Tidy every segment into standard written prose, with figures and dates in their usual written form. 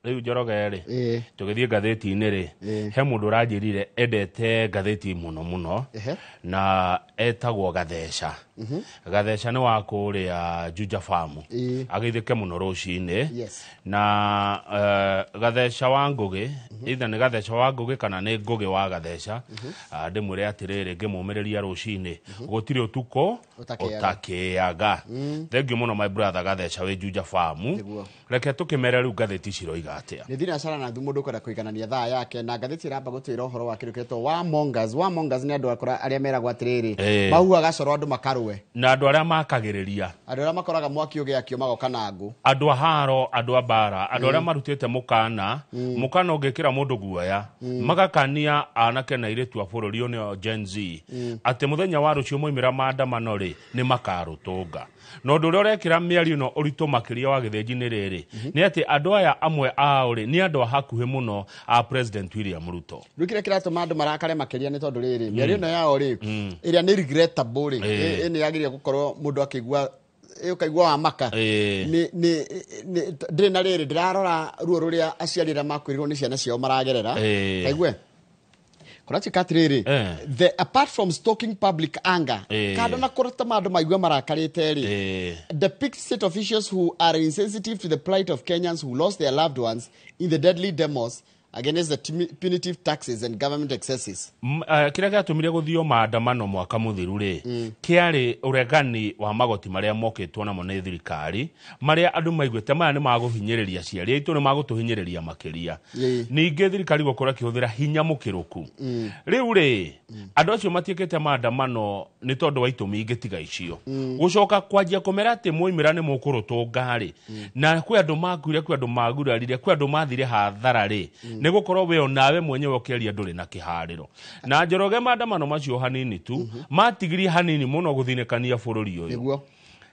Rĩu Njoroge rĩ, Ĩĩ. tũgĩthiĩ ngathĩti-inĩ rĩ, Ĩĩ. he mũndũ ũranjĩrire endete ngathĩti mũno mũno na etagwo Gatheca. Gatheca nĩ wa kũrĩa Juja Farm. Ĩĩ. Ageithĩke mũno rũcinĩ. Yes. Na Gatheca wa Ngũgĩ, either nĩ Gatheca wa Ngũgĩ kana nĩ Ngũgĩ wa Gatheca. Ah, ndĩmwĩre atĩrĩrĩ, ngĩmũmĩrĩria rũcinĩ, gũtirĩ ũtukũ Ũtakĩaga. ũtakĩaga. Thank you mũno my brother Gatheca wĩ Juja Farm. Nĩguo. Reke tũkĩmere rĩu ngathĩti ciroiga atĩa. Nĩ thinacara na thu mũndũ ũkwenda kũiganania thaa yake na ngathĩti ĩramba gũtwĩra ũhoro wa kĩndũ kĩretwo warmongers. Warmongers nĩ andũ akũra arĩa meragwo atĩrĩrĩ, Ĩĩ. mahuhaga coro andũ makarũe. Na andũ arĩa makagĩrĩria. Andũ arĩa makoraga mwaki ũgĩakio magoka na ngũ. Andũ a haro, andũ a mbara, andũ arĩa marutĩte mũkana, mũkana ũngĩkĩra mũndũ guoya, magakania anake na airĩtu a bũrũri ũyũ nĩo Gen Z, atĩ mũthenya wa rũciũ moimĩra maandamano rĩ, nĩ makarũtũnga. Na ũndũ ũrĩa ũrekĩra mĩario ĩno ũritũ makĩria wa gĩthĩnji nĩ rĩrĩ, nĩ atĩ andũ aya amwe ao rĩ, nĩ andũ a hakuhĩ mũno a President William Ruto. Rĩu kĩrĩa kĩratũma andũ marakare makĩria nĩ tondũ rĩrĩ, mĩario ĩno yao rĩ, ĩrĩa nĩ regrettable rĩ, ĩ nĩ yagĩrĩire gũkorwo mũndũ akĩigua, ũkaigua wa maka. Nĩ ndĩrĩ na rĩrĩ, ndĩrarora ruo rũrĩa aciari arĩa makuĩrĩirwo nĩ ciana ciao maragerera. Kaigue. Kũratuĩka atĩrĩrĩ, the apart from stoking public anger, kando na kũratũma andũ maigue marakarĩte rĩ, depicts state officials who are insensitive to the plight of Kenyans who lost their loved ones in the deadly demos against the punitive taxes and government excesses. Kĩrĩa gĩatũmire gũthio maandamano mwaka mũthiru rĩ, kĩarĩ ũregani wa magoti marĩa mokĩtwo namo nĩ thirikari, marĩa andũ maiguĩte maya nĩ magũhinyĩrĩria aciari aitũ, nĩ magũtũhinyĩrĩria makĩria. Ningĩ thirikari gũkorwo ĩkĩhũthĩra hinya mũkĩrũku. Rĩu rĩ, andũ acio matiĩkĩte maandamano nĩ tondũ wa itũmi ingĩ tiga icio. Gũcoka kwanjia kũmera atĩ mwoimĩra nĩ mũkũrũtũnga rĩ, na kwĩ andũ makuire, kwĩ andũ magurarire, kwĩ andũ mathire hathara rĩ, nĩ gũkorwo we onawe mwenyewe ũkĩaria ndũrĩ na kĩharĩro. Na Njoroge maandamano macio hanini tu, matigirie hanini mũno gũthinĩkania bũrũri ũyũ. Nĩguo.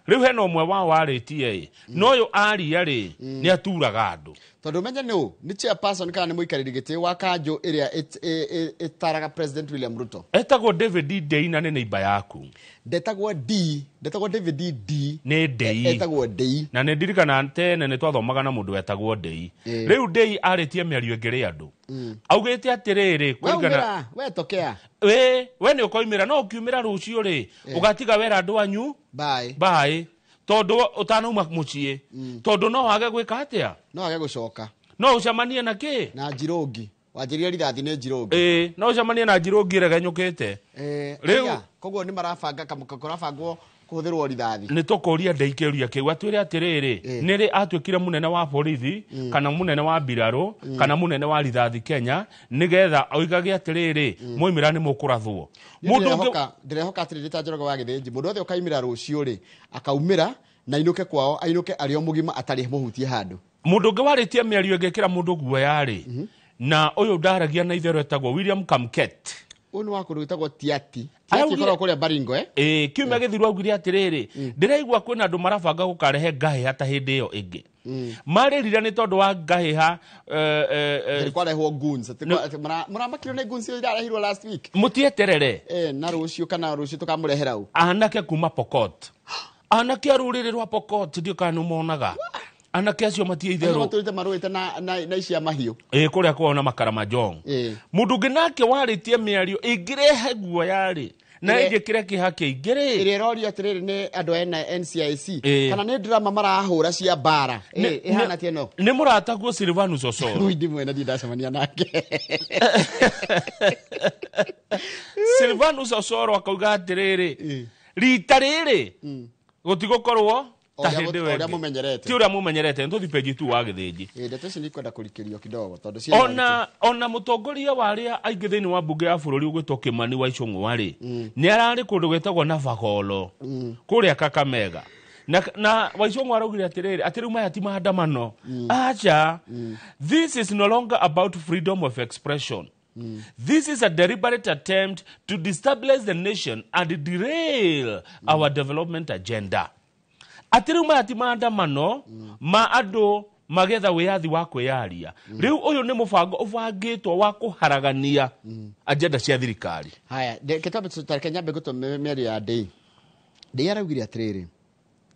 Rĩu hena ũmwe wao warĩtie ĩ, na ũyũ aria rĩ, nĩ aturaga andũ. Tondũ ũmenye nĩ ũ, nĩ chairperson kana nĩ mũikarĩri gĩtĩ wa kanjũ ĩrĩa ĩtaraga President William Ruto. Etagwo David Ndei na nĩ neighbor yaku. Ndetagwo D, ndetagwo David D. Nĩ Ndei. Etagwo Ndei. Na nĩ ndirikana tene nĩ twathomaga na mũndũ wetagwo Ndei. Rĩu Ndei arĩtie mĩario ĩngĩ rĩ andũ. Augĩte atĩrĩrĩ, We kũringana umĩra, we tokea. We nĩ ũkoimĩra, no ũkiumĩra rũciũ rĩ, ũgatiga wera andũ anyu. Bye. Bye. Tondũ ũtanauma mũciĩ. Tondũ no wage gwĩka atĩa? No wage gũcoka. No ũcemanie na kĩ? Na Njirũngi. Wanjĩrire rithathi nĩ Njirũngi. Ĩĩ, no ũcemanie na Njirũngi ĩregenyũkĩte. Rĩu Aya, koguo nĩ marabanga kũrabangwo kũhũthĩrwo rithathi. Nĩ tũkũria Ndei kĩũria kĩu, atwĩre atĩrĩrĩ, nĩ rĩ atuĩkire mũnene wa borithi, kana mũnene wa mbirarũ, kana mũnene wa rithathi Kenya, nĩgetha oigage atĩrĩrĩ, mwoimĩra nĩ mũkũrathwo. Niĩ Mũndũ ũngĩ ndĩrehoka atĩrĩrĩ ta Njoroge wa Gĩthĩnji, mũndũ wothe ũkaimĩra rũciũ rĩ, akaumĩra na ainũke kwao, ainũke arĩ o mũgima atarĩ mũhutie handũ. Mũndũ ũngĩ warĩtie mĩario ĩngĩkĩra mũndũ guoya rĩ, na ũyũ ndaragia na itherũ etagwo William Kamket. Ũyũ nĩ wa kũndũ gwĩtagwo Tiati. Araugire Tiati ĩkoragwo kũrĩa Baringo, eh? Ĩĩ, kiumia gĩthiru augire atĩrĩrĩ, ndĩraigua kwĩna andũ marabanga gũkarehe ngahĩha ta hĩndĩ ĩyo ĩngĩ. Marĩrire nĩ tondũ wa ngahĩha, Nĩ kwarehwo goons. Atĩ atĩ mũramakirwo nĩ goons iria irarehirwo last week. Mũtieterere. Na rũciũ kana rũciũ tũkamũrehera ũ? Anake kuma Pokot. Anake a rũrĩrĩ rwa Pokot ndiũ kana nĩ monaga. Anake acio matie itherũ. Acio matũrĩte marũĩte na icia mahiũ. Ĩĩ, kũrĩa kwao na makara majong. Mũndũ ũngĩ nake warĩtie mĩario ĩngĩrehe guoya rĩ, na ĩnjĩkĩre kĩeha kĩingĩ rĩ. Ĩrĩa ĩrorio atĩrĩrĩ nĩ andũ a NCIC. Kana nĩ drama marahũra cia mbara. Ĩhana atĩa ĩno? Nĩ mũrataguo Silvanus Osoro. Ui, ndimwe na ndirĩ ndacemania nake. Silvanus Osoro akauga atĩrĩrĩ, rita rĩrĩ gũtigũkorwo ta Ũrĩa hĩndĩ ĩyo ũrĩa ĩngĩ. mũmenyerete. Ti ũrĩa mũmenyerete, nĩ tũthiĩ page 2 wa Gĩthĩnji. Ndeto ici nĩ ikwenda kũrikĩrio kidogo, tondũ ciĩna ũritũ. Ona mũtongoria wa arĩa aingĩ thĩinĩ wa mbunge ya bũrũri ũgwĩtwo Kĩmani wa Icũng'wa rĩ, nĩ ararĩ kũndũ gwĩtagwo Navagolo, kũrĩa Kakamega. Na wa Icũng'wa araugire atĩrĩrĩ, atĩ rĩu maya ti maandamano. Acha, this is no longer about freedom of expression. This is a deliberate attempt to destabilize the nation and derail our development agenda. Atĩ rĩu maya ti maandamano ma andũ magetha wĩyathi wa kwĩyaria. Rĩu ũyũ nĩ mũbango ũbangĩtwo wa kũharagania agenda cia thirikari. Haya, reke twambe tũtareke nyambe ngũtũme mĩario ya Ndei. Ndei araugire atĩrĩrĩ,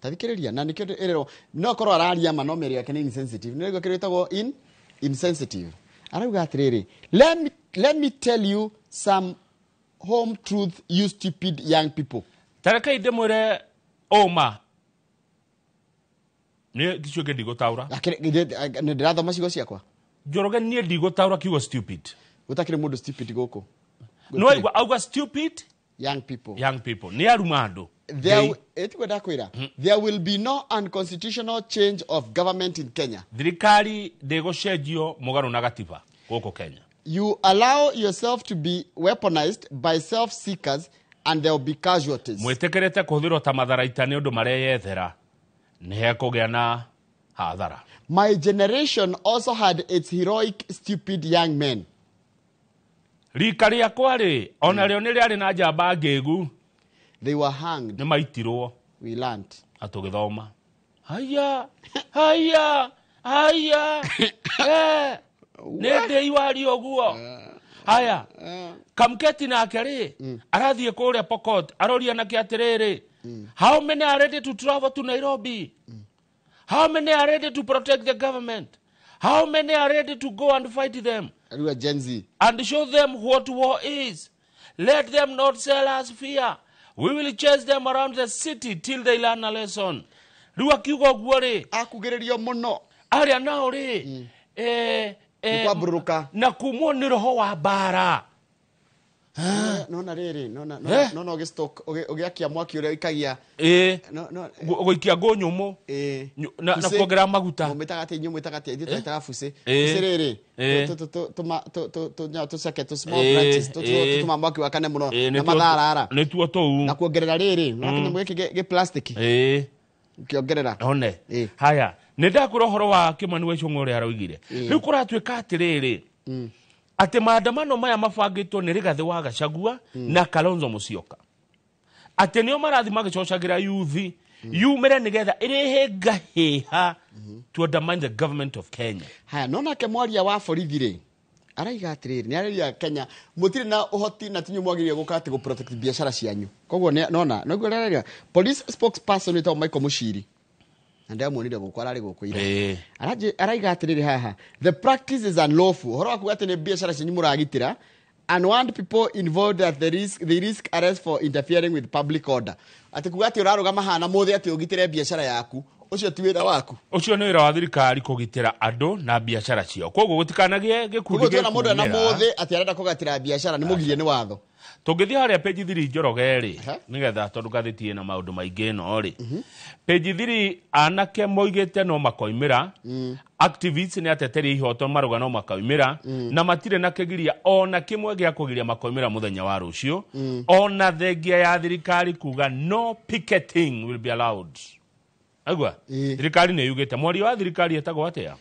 ta thikĩrĩria, na nĩkĩo ĩrerwo, no korwo araria ma, no mĩario yake nĩ insensitive. Nĩ ũraigua kĩrĩa gĩtagwo Insensitive. Arauga atĩrĩrĩ, let me tell you some home truth, you stupid young people. Tarekei ndĩmwĩre ũma nĩ ticio ngĩ ndigũtaũra. Nĩ ndĩrathoma ciugo ciakwa. Njoroge niĩ ndigũtaũra kiugo stupid. Gũtakĩrĩ mũndũ stupid gũkũ. No aigua auga stupid young people. Young people. Nĩ aruma andũ. Ĩtigwo ndakwĩra. There will be no unconstitutional change of government in Kenya. Thirikari ndĩgũcenjio mũgarũ na gatiba gũkũ Kenya. You allow yourself to be weaponized by self-seekers and there will be casualties. Mwĩtĩkĩrĩte kũhũthĩrwo ta matharaita nĩ ũndũ mareyethera. Nĩ hekũgĩa na hathara. My generation also had its heroic stupid young men. Rika rĩakwa rĩ, ona rĩo nĩ rĩarĩ na njamba ngĩgu. They were hanged. Nĩ maitirwo. We learned. Atũgĩthoma. Haya, haya, haya. Nĩ ndĩiwaria ũguo. Haya. Kamketi nake rĩ, arathiĩ kũrĩa Pokot, aroria nake atĩrĩrĩ, how many are ready to travel to Nairobi? How many are ready to protect the government? How many are ready to go and fight them? Gen Z. And show them what war is. Let them not sell us fear. We will chase them around the city till they learn a lesson. Rĩu akiuga ũguo rĩ, akugĩrĩrio mũno. Arĩa nao rĩ, kwambũrũka. Na kumwo nĩ roho wa mbara. Nona rĩrĩ, nona ũgĩstoke, ũgĩakia mwaki ũrĩa ũikagia. Gũikia ngũ nyũmũ. Na kuongerera maguta. Mũmĩtaga atĩa, inyuĩ mwĩtaga atĩa, ithuĩ twĩtaga bucĩ. Bucĩ rĩrĩ, tũceke, tũ small branches, tũtũma mwaki wakane mũno, na matharara. Nĩtuo tũu. Na kuongerera rĩrĩ, na kĩnyamũ gĩkĩ gĩ plastic. Ũkĩongerera. One. Haya, nĩ ndakwĩra ũhoro wa Kĩmani wa Ichung'wa ũrĩa aroigire. Rĩu kũratuĩka atĩrĩrĩ, atĩ maandamano maya mabangĩtwo nĩ Rigathĩ wa Gachagua na Kalonzo Musyoka. Atĩ nĩo marathiĩ magĩcocagĩra yuthi yumĩre nĩgetha ĩrehe ngahĩha to undermine the government of Kenya. Haya, no nake mwaria wa borithi rĩ, araiga atĩrĩrĩ, nĩ areria Kenya mũtirĩ na ũhoti na tinyu mwagĩrĩire gũka atĩ gũ-protect biacara cianyu. Koguo nona, noguo areria police spokesperson wĩtagwo Michael Mushiri. Na ndamuonire gũkũ ararĩ gũkũ ira. Araiga atĩrĩrĩ haha, the practice is unlawful. Ũhoro wa kuga atĩ nĩ biacara cianyu mũragitĩra, and want people involved at the risk, they risk arrest for interfering with public order. Atĩ kuga atĩ ũrarũgama haha mũthĩ atĩ ũgitĩre biacara yaku, ũcio ti wĩra waku. Ũcio nĩ wĩra wa thirikari kũgitĩra andũ na biacara ciao. Koguo gũtikanagĩe gĩkundi gĩkuumĩra. Mũndũ ena mũthĩ atĩ arenda kũgatĩra biacara nĩ mũgirie nĩ watho. Tũngĩthiĩ harĩa page 3 Njoroge rĩ, nĩgetha tondũ ngathĩti ĩna maũndũ maingĩ ĩno rĩ. Page 3 anake moigĩte no makoimĩra, activists nĩ ateteri ihoto marauga no makoimĩra, na matirĩ na kĩgiria ona kĩmwe gĩa kũgiria makoimĩra mũthenya wa rũciũ, ona thengia ya thirikari kuga no picketing will be allowed. Aigua? Thirikari nĩ yugĩte. Mwaria wa thirikari etagwo atĩa?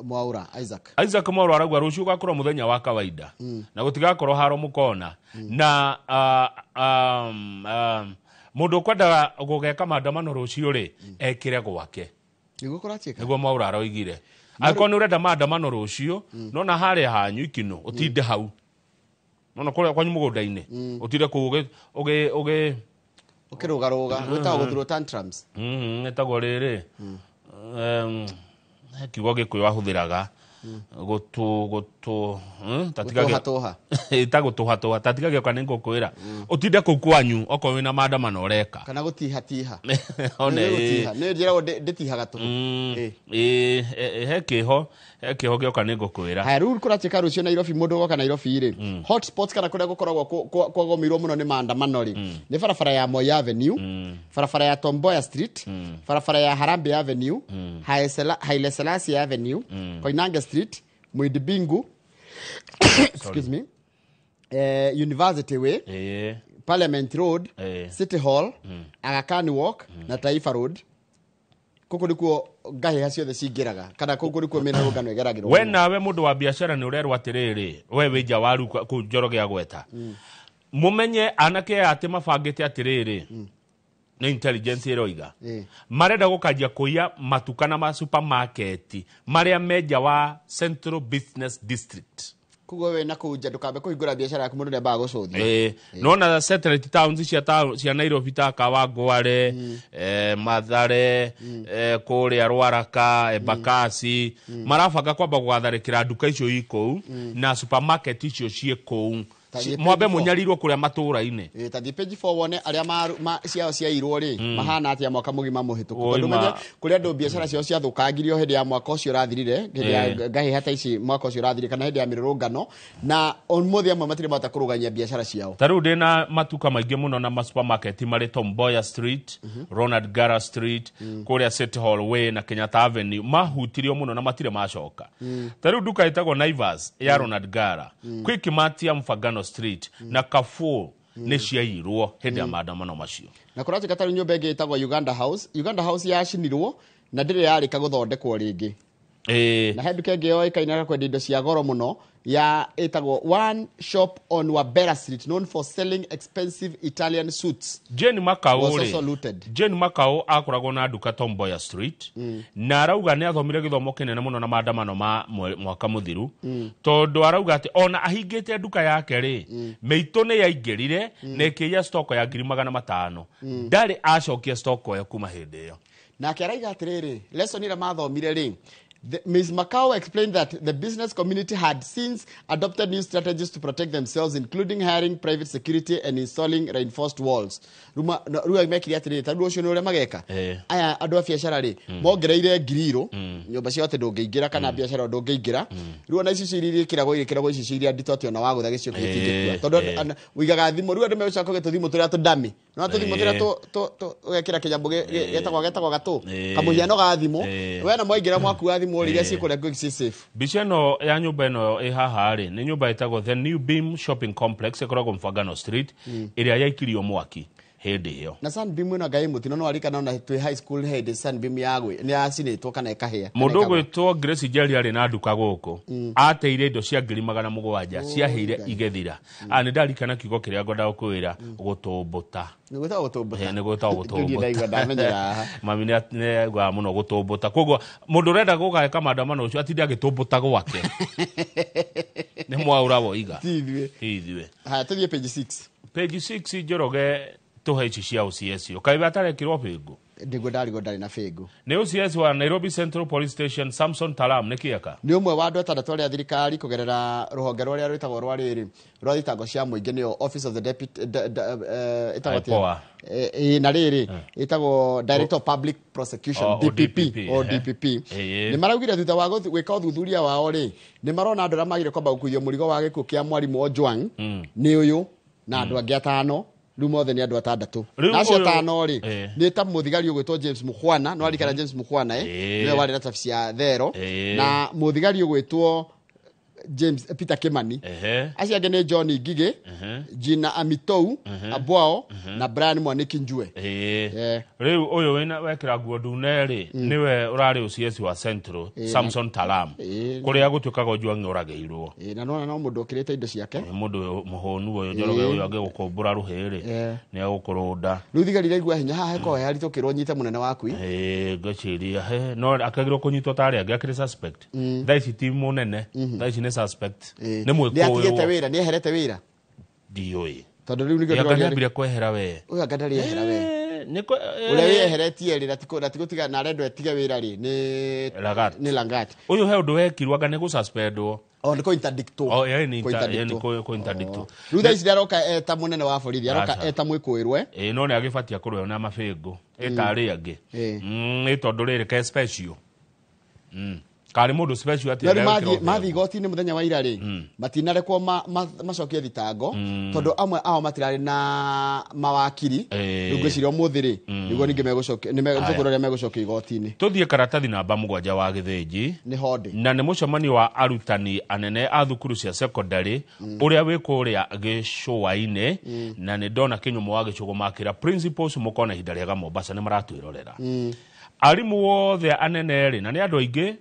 Mwaura Isaac. Isaac Mwaura arauga rũciũ gũgakorwo mũthenya wa kawaida. Na gũtigakorwo haro mũkona. Na mũndũ ũkwendaga gũgeka maandamano rũciũ rĩ, ekĩre gwake. Nĩguo kũratuĩka. Nĩguo Mwaura aroigire. Angĩkorwo nĩ ũrenda maandamano rũciũ, nona harĩa hanyu ikinũ, ũtinde hau. Nona kũrĩa kwanyu mũgũnda-inĩ, ũtinde kũu ũgĩ ũkĩrũgarũga, gwĩtagwo gũthurwo tantrums. Ĩtagwo rĩrĩ. Kiugo Gĩkũyũ ahũthĩraga gũtũ tũha. Ĩtagwo tũha, tatiga gĩoka nĩ ngũkwĩra. Ũtinde kũu kwanyu okorwo wĩna maandamano ũreka. Kana gũtihatiha. One. Nĩ njĩragwo ndĩtihaga tũhũ. He kĩho, he kĩho gĩoka nĩ ngũkwĩra. Haya, rĩu kũratuĩka rũciũ Nairobi, mũndũ woka Nairobi rĩ, hotspots kana kũrĩa gũkoragwo kwagomeirwo mũno nĩ maandamano rĩ, nĩ barabara ya Moi Avenue, barabara ya Tom Mboya Street, barabara ya Harambee Avenue, Haile Selassie Avenue, Koinange Street, Muindi Mbingu, excuse me, University Way, Parliament Road, City Hall, Aga Khan Walk, na Taifa Road. Kũkũ nĩkuo ngahĩha ciothe cingĩraga, kana kũkũ nĩkuo mĩrũrũngano ĩgeragĩrwo. We nawe mũndũ wa biacara nĩ ũrerwo atĩrĩrĩ, we wĩ nja wa rĩu kũu Njoroge agweta. Mũmenye anake aya atĩ mabangĩte atĩrĩrĩ, nĩ intelligence ĩroiga. Marenda gũkanjia kũiya matuka na ma supermarket marĩa me nja wa Central Business District. Koguo we na kũu nja ndũkambe kũhingũra biacara yaku mũndũ nĩambaga gũcũthia. Nona satellite towns cia town cia Nairobi ta Kawangware, Mathare, kũrĩa Rwaraka, Embakasi, marabanga kwamba gũgatharĩkĩra nduka icio i kũu na supermarket icio ciĩ kũu. Ta thiĩ Mwambe page 4. mũnyarirwo kũrĩa matũũra-inĩ. Ta thiĩ page 4 wone arĩa ciao ciairwo rĩ mahana atĩa mwaka mũgima mũhĩtũku. Oi, Tondũ menye kũrĩ andũ biacara ciao ciathũkangirio hĩndĩ ya mwaka ũcio ũrathirire, hĩndĩ ya ngahĩha ta ici mwaka ũcio ũrathirire, kana hĩndĩ ya mĩrũrũngano, na ũmũthĩ amwe matirĩ mahota kũrũgamia biacara ciao. Ta rĩu ndĩna matuka maingĩ mũno na ma supermarket marĩ Tom Mboya Street, Ronald Gara Street, kũrĩa City Hall Way na Kenyatta Avenue, mahutirio mũno na matirĩ macoka. Ta rĩu nduka ĩtagwo Naivas ya Ronald Gara, Quickmart ya Mfangano Street na Carrefour nĩ ciaiyirwo hĩndĩ ya maandamano macio. Na kũratuĩka ta rĩu nyũmba ĩngĩ ĩtagwo Uganda House, Uganda House yacinirwo na ndĩrĩ yarĩka gũthondekwo rĩngĩ. Na he nduka ĩngĩ yoĩkaine ya kwendia indo cia goro mũno ya ĩtagwo One Shop on Wabera Street, known for selling expensive Italian suits. Jane Makau Was rĩ, also looted. Jane Makau akoragwo na nduka Tom Mboya Street, na arauga nĩ athomire gĩthomo kĩnene mũno na maandamano ma mwaka mũthiru, tondũ arauga atĩ ona ahingĩte nduka yake rĩ, mĩitũ nĩ yaingĩrire na ĩkĩiya stock ya 500,000. Ndarĩ acokia stock ĩyo kuma hĩndĩ ĩyo. Nake araiga atĩrĩrĩ, lesson ĩrĩa mathomire rĩ, Ms. Makau explained that the business community had since adopted new strategies to protect themselves, including hiring private security and installing reinforced walls. Rĩu mekire atĩrĩrĩ, ta rĩu ũcio nĩ ũrĩa mageka. Aya andũ a biacara rĩ, mongereire ngiriro, nyũmba ciao atĩ ndũngĩingĩra kana biacara ndũngĩingĩra. Rĩu ona ici iria irĩkĩragwo, irĩkĩragwo ici iria nditũ atĩ ona wagũtha gĩcigo gĩtingĩkua. Tondũ ũigaga thimũ, rĩu andũ megũcoka tũthimũ tũrĩa tũndami. No tũthimũ tũrĩa ũgekĩra kĩnyamũ getagwo gatũ. Kamũhiano ga thimũ. We na mwaingĩra mwakua thimũ rĩ, iria ciĩ kũrĩa ngũi ciĩ safe. Mbica ĩno ya nyũmba ĩno ĩ haha rĩ, nĩ nyũmba ĩtagwo The New Beam Shopping Complex, ĩkoragwo Mfangano Street, ĩrĩa yaikirio mwaki hĩndĩ ĩyo. Na Sunbeam ĩno Ngai mũtino no arikana ona twĩ high school hĩndĩ Sunbeam yagwe nĩ yacinĩtwo kana ĩkahĩa. Mũndũ ũgwĩtwo Grace Njeri arĩ na nduka gũkũ, ateire indo cia 700,000 ciahĩire igethira. Nĩ ndarikana kiugo kĩrĩa ngwendaga gũkwĩra, gũtũmbũta. Nĩ gwĩtagwo gũtũmbũta. Nĩ gwĩtagwo gũtũmbũta. Ndiĩ ndaigua ndamenyera haha. Mami nĩ aiguaga mũno gũtũmbũta. Koguo mũndũ ũrenda gũgeka maandamano ũcio atinde agĩtũmbũta gwake. Nĩ mwaũra woiga. Ti ithuĩ. Ti ithuĩ. Haya, tũthiĩ page 6. Page 6 Njoroge tũhe ici cia OCS. Kaĩ atarekĩrwo bĩngũ? Nĩguo ndarigwo ndarĩ na bĩngũ. Nĩ OCS wa Nairobi Central Police Station Samson Talam nĩ kĩeka? Nĩ ũmwe wa andũ atandatũ arĩa thirikari kũgerera rũhonge rũrĩa rwĩtagwo rwa rĩrĩ rwa thitango cia mũingĩ nĩyo Office of the Deputy, ĩtagwo atĩa? IPOA. Na rĩrĩ, ĩtagwo Director of Public Prosecution, DPP, o DPP. Nĩ maraugire thutha wa gwĩka ũthuthuria wao rĩ, nĩ marona andũ arĩa magire kwamba gũkuithio mũrigo wa gĩkuũ kĩa mwarimũ Ojwang nĩ ũyũ na andũ angĩ atano. Rĩu mothe nĩ andũ atandatũ. Rĩu Na acio ũyũ atano rĩ, nĩ ta mũthigari ũgwĩtwo James Mukhwana, no arikana James Mukhwana, nĩwe warĩ na tabici ya Thero. Na mũthigari ũgwĩtwo James Peter Kimani. Acio angĩ nĩ John Ngigĩ, Gina Amitou, Abwao na Brian Mwaniki Njue. Rĩu ũyũ wekĩra nguo ndune rĩ, nĩwe ũrarĩ OCS wa Central, Samson Talam. Kũrĩa gũtuĩkaga Ojwang oragĩirwo. Na nona no mũndũ ũkĩrĩte indo ciake. Nĩ mũndũ mũhũnu ũyũ, Njoroge ũyũ angĩgũkũmbũra rũhĩ rĩ, nĩ egũkũrũnda. Rĩu thigari iraigua hinya haha hekorwo he haritũ ũkĩrwo nyite mũnene waku. Ngwĩciria, no akagĩrwo kũnyitwo ta arĩa angĩ akĩrĩ suspect. Thaa ici ti mũnene, thaa ici nĩ suspect. Nĩ Nĩ atigĩte mwĩkũĩrwo. wĩra, nĩ eherete wĩra. Ndiũĩ. Tondũ rĩu nĩkĩo Anga ndĩroria nĩambire kwehera we. Ũyũ anga ndarĩ ehera we. Nĩ kwe-, Ũrĩa wĩeheretie rĩ, na ti gũtiga, na arendwo etige wĩra rĩ, Lagat. nĩ Lagat. Ũyũ he ũndũ wekirwo anga nĩ gũsuspendwo. O, nĩ kũ-interdictwo. O, nĩ Kũ-interdictwo. nĩ kũ-interdictwo. O. Rĩu thaa ici ndaroka eta mũnene wa borithi, aroka Aca. eta mwĩkũĩrwo. No nĩ agĩbatie kũrũo na mabĩngũ. Ĩta arĩa angĩ. Nĩ tondũ rĩrĩ ke special. Karĩ mũndũ special atĩ Rĩu ndegũkĩrwo mathiĩ bĩngũ. igoti-inĩ mũthenya wa ira rĩ, matinarekwo macokie thitango, tondũ amwe ao matirarĩ na mawakiri. Rĩu ngwĩciria ũmũthĩ rĩ, nĩguo ningĩ megũcokia, nĩ tũkũrora ũrĩa megũcokia igoti-inĩ. Tũthiĩ karatathi namba 7 wa Gĩthĩnji. Nĩ honde. Na nĩ mũcemanio wa arutani anene a thukuru cia secondary, ũrĩa wĩ kũrĩa Gĩcũa-inĩ, na nĩ ndona kĩnyumo wa Gĩcũgũ makĩra principals mũkona ihinda rĩega Mombasa nĩ maratwĩrorera. Arimũ othe anene rĩ, na nĩ andũ aingĩ,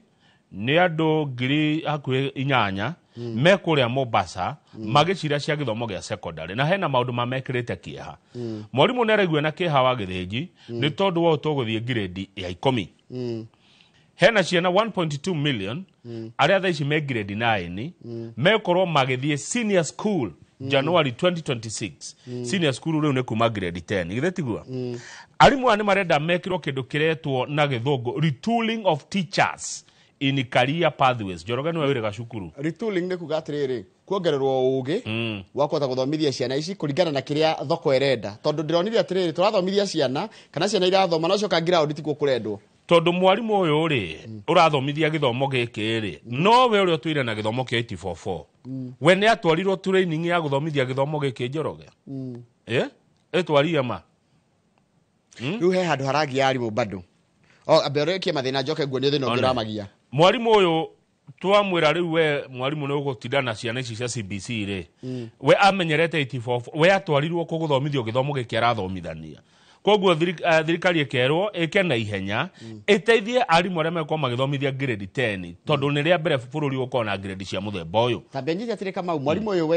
nĩ andũ ngiri hakuhĩ inyanya, me kũrĩa Mombasa, magĩcira cia gĩthomo gĩa secondary, na hena maũndũ mamekĩrĩte kĩeha. Mwarimũ nĩ araigua na kĩeha wa Gĩthĩnji, nĩ tondũ wa ũũ tũgũthiĩ grade ya 10. Hena ciana 1.2 million arĩa thaa ici me grade 9 mekorwo magĩthiĩ senior school January 2026. Senior school rĩu nĩ kuma grade 10, githĩ tiguo? Arimũ aya nĩ marenda mekĩrwo kĩndũ kĩretwo na gĩthũngũ retooling of teachers in career pathways. Njoroge, nĩwe wĩrĩga cukuru. Retooling nĩ kuga atĩrĩrĩ, kuongererwo ũgĩ wa kũhota gũthomithia ciana ici kũringana na kĩrĩa thoko ĩrenda, tondũ ndĩronire atĩrĩrĩ, tũrathomithia ciana kana ciana irathoma no coka ground tikuo kũrendwo. Tondũ mwarimũ ũyũ rĩ ũrathomithia gĩthomo gĩkĩ rĩ, nowe ũrĩa ũtũire na gĩthomo kĩa 844, we nĩ atwarirwo training ya gũthomithia gĩthomo gĩkĩ, Njoroge? Ĩtwarie ma. Rĩu he handũ haragia arimũ bado o ambe ũrĩkie mathĩna, njoke nguonie thĩna ũngĩ One. ũramagia. Mwarimũ ũyũ twamwĩra rĩu, we mwarimũ nĩ ũgũtinda na ciana ici cia CBC rĩ, we amenyerete 844, we atwarirwo kũ gũthomithio gĩthomo gĩkĩ arathomithania? Koguo thirikari ĩkerwo ĩke na ihenya ĩteithie arimũ arĩa megũkorwo magĩthomithia grade 10, tondũ nĩ rĩa mbere bũrũri ũkorwo na grade cia mũthemba ũyũ. Tambia nyite atĩrĩ, Kamau, mwarimũ ũyũ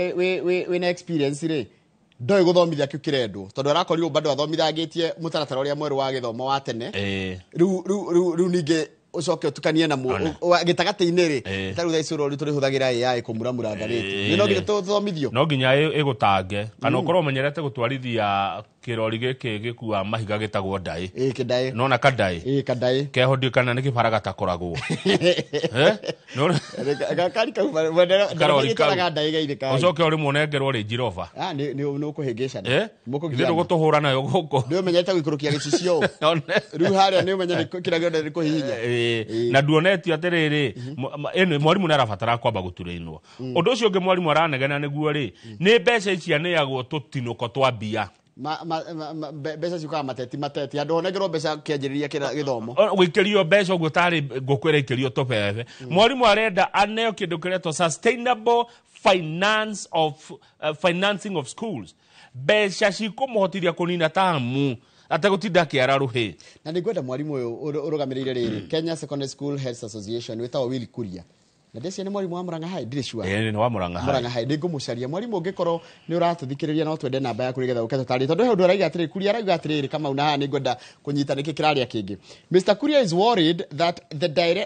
wĩna experience rĩ, ndoĩ gũthomithia kĩu kĩrendwo, tondũ arakorirwo bado athomithangĩtie mũtaratara ũrĩa mwerũ wa gĩthomo wa tene. Rĩu ningĩ ũcoke ũtukanie na One. gĩtagatĩ-inĩ rĩ, ta rĩu thaa ici ũrori tũrĩhũthagĩra AI kũmuramura ngathĩti, nĩ no nginya tũthomithio. No nginya ĩgũtange kana ũkorwo ũmenyerete gũtwarithia kĩrori gĩkĩ gĩkuaga mahiga gĩtagwo ndaĩ. Ĩ, kĩndaĩ. Nona kandaĩ. Ĩ, kandaĩ. Keho ndiũ kana nĩ kĩbara gatakoragwo. Eh? Gakari kau. Karori kau. Ndĩratwaraga ndaĩ gairĩ kai. Ũcoke ũrĩmwe ũnengerwo Range Rover. Ah, nĩ ũkũhĩngĩcana. Eh? Ithuĩ Mũkũgiana. ndũgũtũhũra nayo gũkũ. Nĩ ũmenyete gũikũrũkia gĩcicio. One. Rĩu harĩa nĩ ũmenye nĩ kĩrĩa gĩothe nĩ kũhihinya. Na nduonetio atĩrĩrĩ, ĩno mwarimũ nĩ arabatara kwamba gũturĩinwo. Ũndũ ũcio ũngĩ mwarimũ aranegena nĩguo rĩ, nĩ mbeca ici aneagwo tũtinũko twa mbia. Mbeca ciũkaga mateti mateti, handũ honengerwo mbeca kĩanjĩrĩria kĩra gĩthomo. Gũikĩrio mbeca ũguo tarĩ ngũkũ ĩraikĩrio tũbebe. Mwarimũ arenda aneo kĩndũ kĩretwo sustainable finance of financing of schools, mbeca cikũmũhotithia kũnina tamu ategũtinda akĩara rũhĩ. Na nĩ ngwenda mwarimũ ũyũ ũrũgamĩrĩire rĩrĩ Kenya Secondary School Heads Association wĩtagwo Willy Kuria, na ndĩciria nĩ mwarimũ wa Murang'a High, ndirĩ sure. Ĩĩ, nĩ wa Murang'a High. Murang'a High. Nĩ ngũmũcaria mwarimũ, ũngĩkorwo nĩ ũratũthikĩrĩria no twende namba yaku nĩgetha ũke tũtarĩrie, tondũ he ũndũ arauga atĩrĩ, Kuria arauga atĩrĩrĩ, Kamau, na haha nĩ ngwenda kũnyita nĩkĩ kĩrarĩa kĩngĩ. Mr Kuria is worried that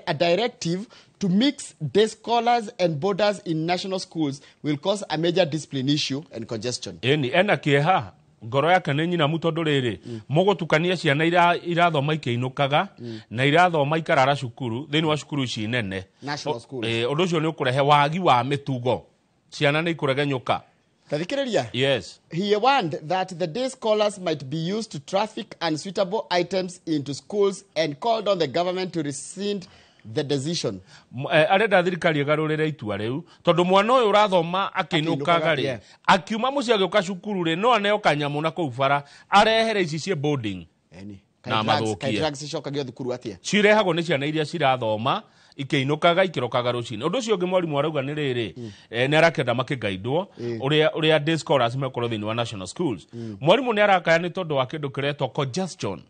a directive to mix day scholars and boarders in national schools will cause a major discipline issue and congestion. Ĩni ena kĩeha, ngoro yake nĩ nyinamu, tondũ rĩrĩ mũgũtukania ciana irathoma ikĩinũkaga na irathoma ikarara cukuru thĩinĩ wa cukuru ici nene. National schools. Ũndũ ũcio nĩ ũkũrehe wagi wa mĩtugo, ciana nĩ ikũregenyũka. Tathikĩrĩria. Yes. He warned that the day scholars might be used to traffic unsuitable items into schools and called on the government to rescind the decision. Arenda thirikari ĩgarũrĩre itua rĩu, tondũ mwana ũyũ ũrathoma akĩinũkaga rĩ, akiuma mũciĩ agĩũka cukuru rĩ, no aneo kanyamũ na kũu bara arehere ici ciĩ boarding. Eni. Na mathũkie. Kaĩ drugs icokagio thukuru atia? Cirehagwo nĩ ciana iria cirathoma ikĩinũkaga ikĩrokaga rũcinĩ. Ũndũ ũcio ũngĩ mwarimũ arauga nĩ rĩrĩ, nĩ arakĩenda makĩgaindwo ũrĩa day scholars mekorwo thĩinĩ wa national schools. Mwarimũ nĩ arakaya nĩ tondũ wa kĩndũ kĩretwo congestion,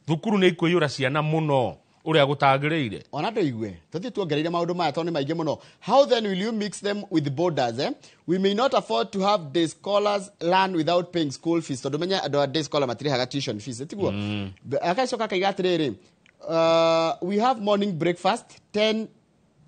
thukuru nĩ ikũiyũra ciana mũno ũrĩa gũtagĩrĩire. Ona ndũigue tũthiĩ tuongereire maũndũ maya tondũ nĩ maingĩ mũno. How then will you mix them with boarders, eh? We may not afford to have day scholars learn without paying school fees, tondũ menye andũ a day scholar matirĩhaga tuition fees, tiguo? Agacoka akaiga atĩrĩrĩ, we have morning breakfast, 10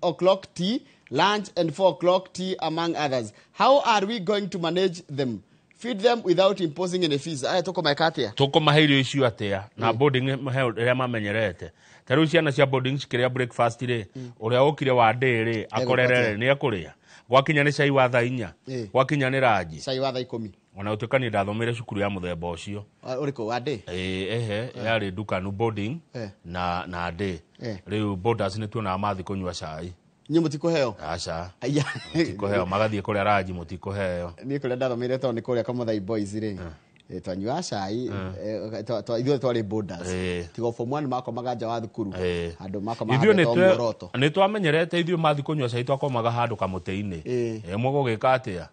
o'clock tea, lunch and 4 o'clock tea, among others. How are we going to manage them, feed them without imposing any fees? Aya tũkũmeka atĩa? Tũkũmahe irio icio atĩa na boarding he rĩrĩa mamenyerete? Ta rĩu ciana cia boarding cikĩrĩa breakfast rĩ, ũrĩa ũkire wa day rĩ akorere rĩ, nĩ ekũrĩa gwakinya nĩ cai wa thaa 4, gwakinya nĩ ranji. Cai wa thaa 10. Ona gũtuĩka niĩ ndathomire cukuru ya mũthemba ũcio. Ũrĩkũ wa day? Ĩĩ, ehe, yarĩ ndukanu boarding na day. Rĩu boarders nĩ tuonaga mathiĩ kũnyua cai. Inyuĩ mũtikũheo? Aca. Aya. Mũtikũheo, magathiĩ kũrĩa ranji, mũtikũheo. Niĩ kũrĩa ndathomeire, tondũ nĩ kũrĩa Kamuthai Boys rĩ, twanyuaga cai, ithuothe twarĩ boarders, tiga form 1 makomaga nja wa thukuru, handũ makomaga Ithuĩ handũ muoroto. Nĩ twamenyerete ithuĩ mathiĩ kũnyua cai twakomaga handũ kamũtĩ-inĩ. Mũgũgĩka atĩa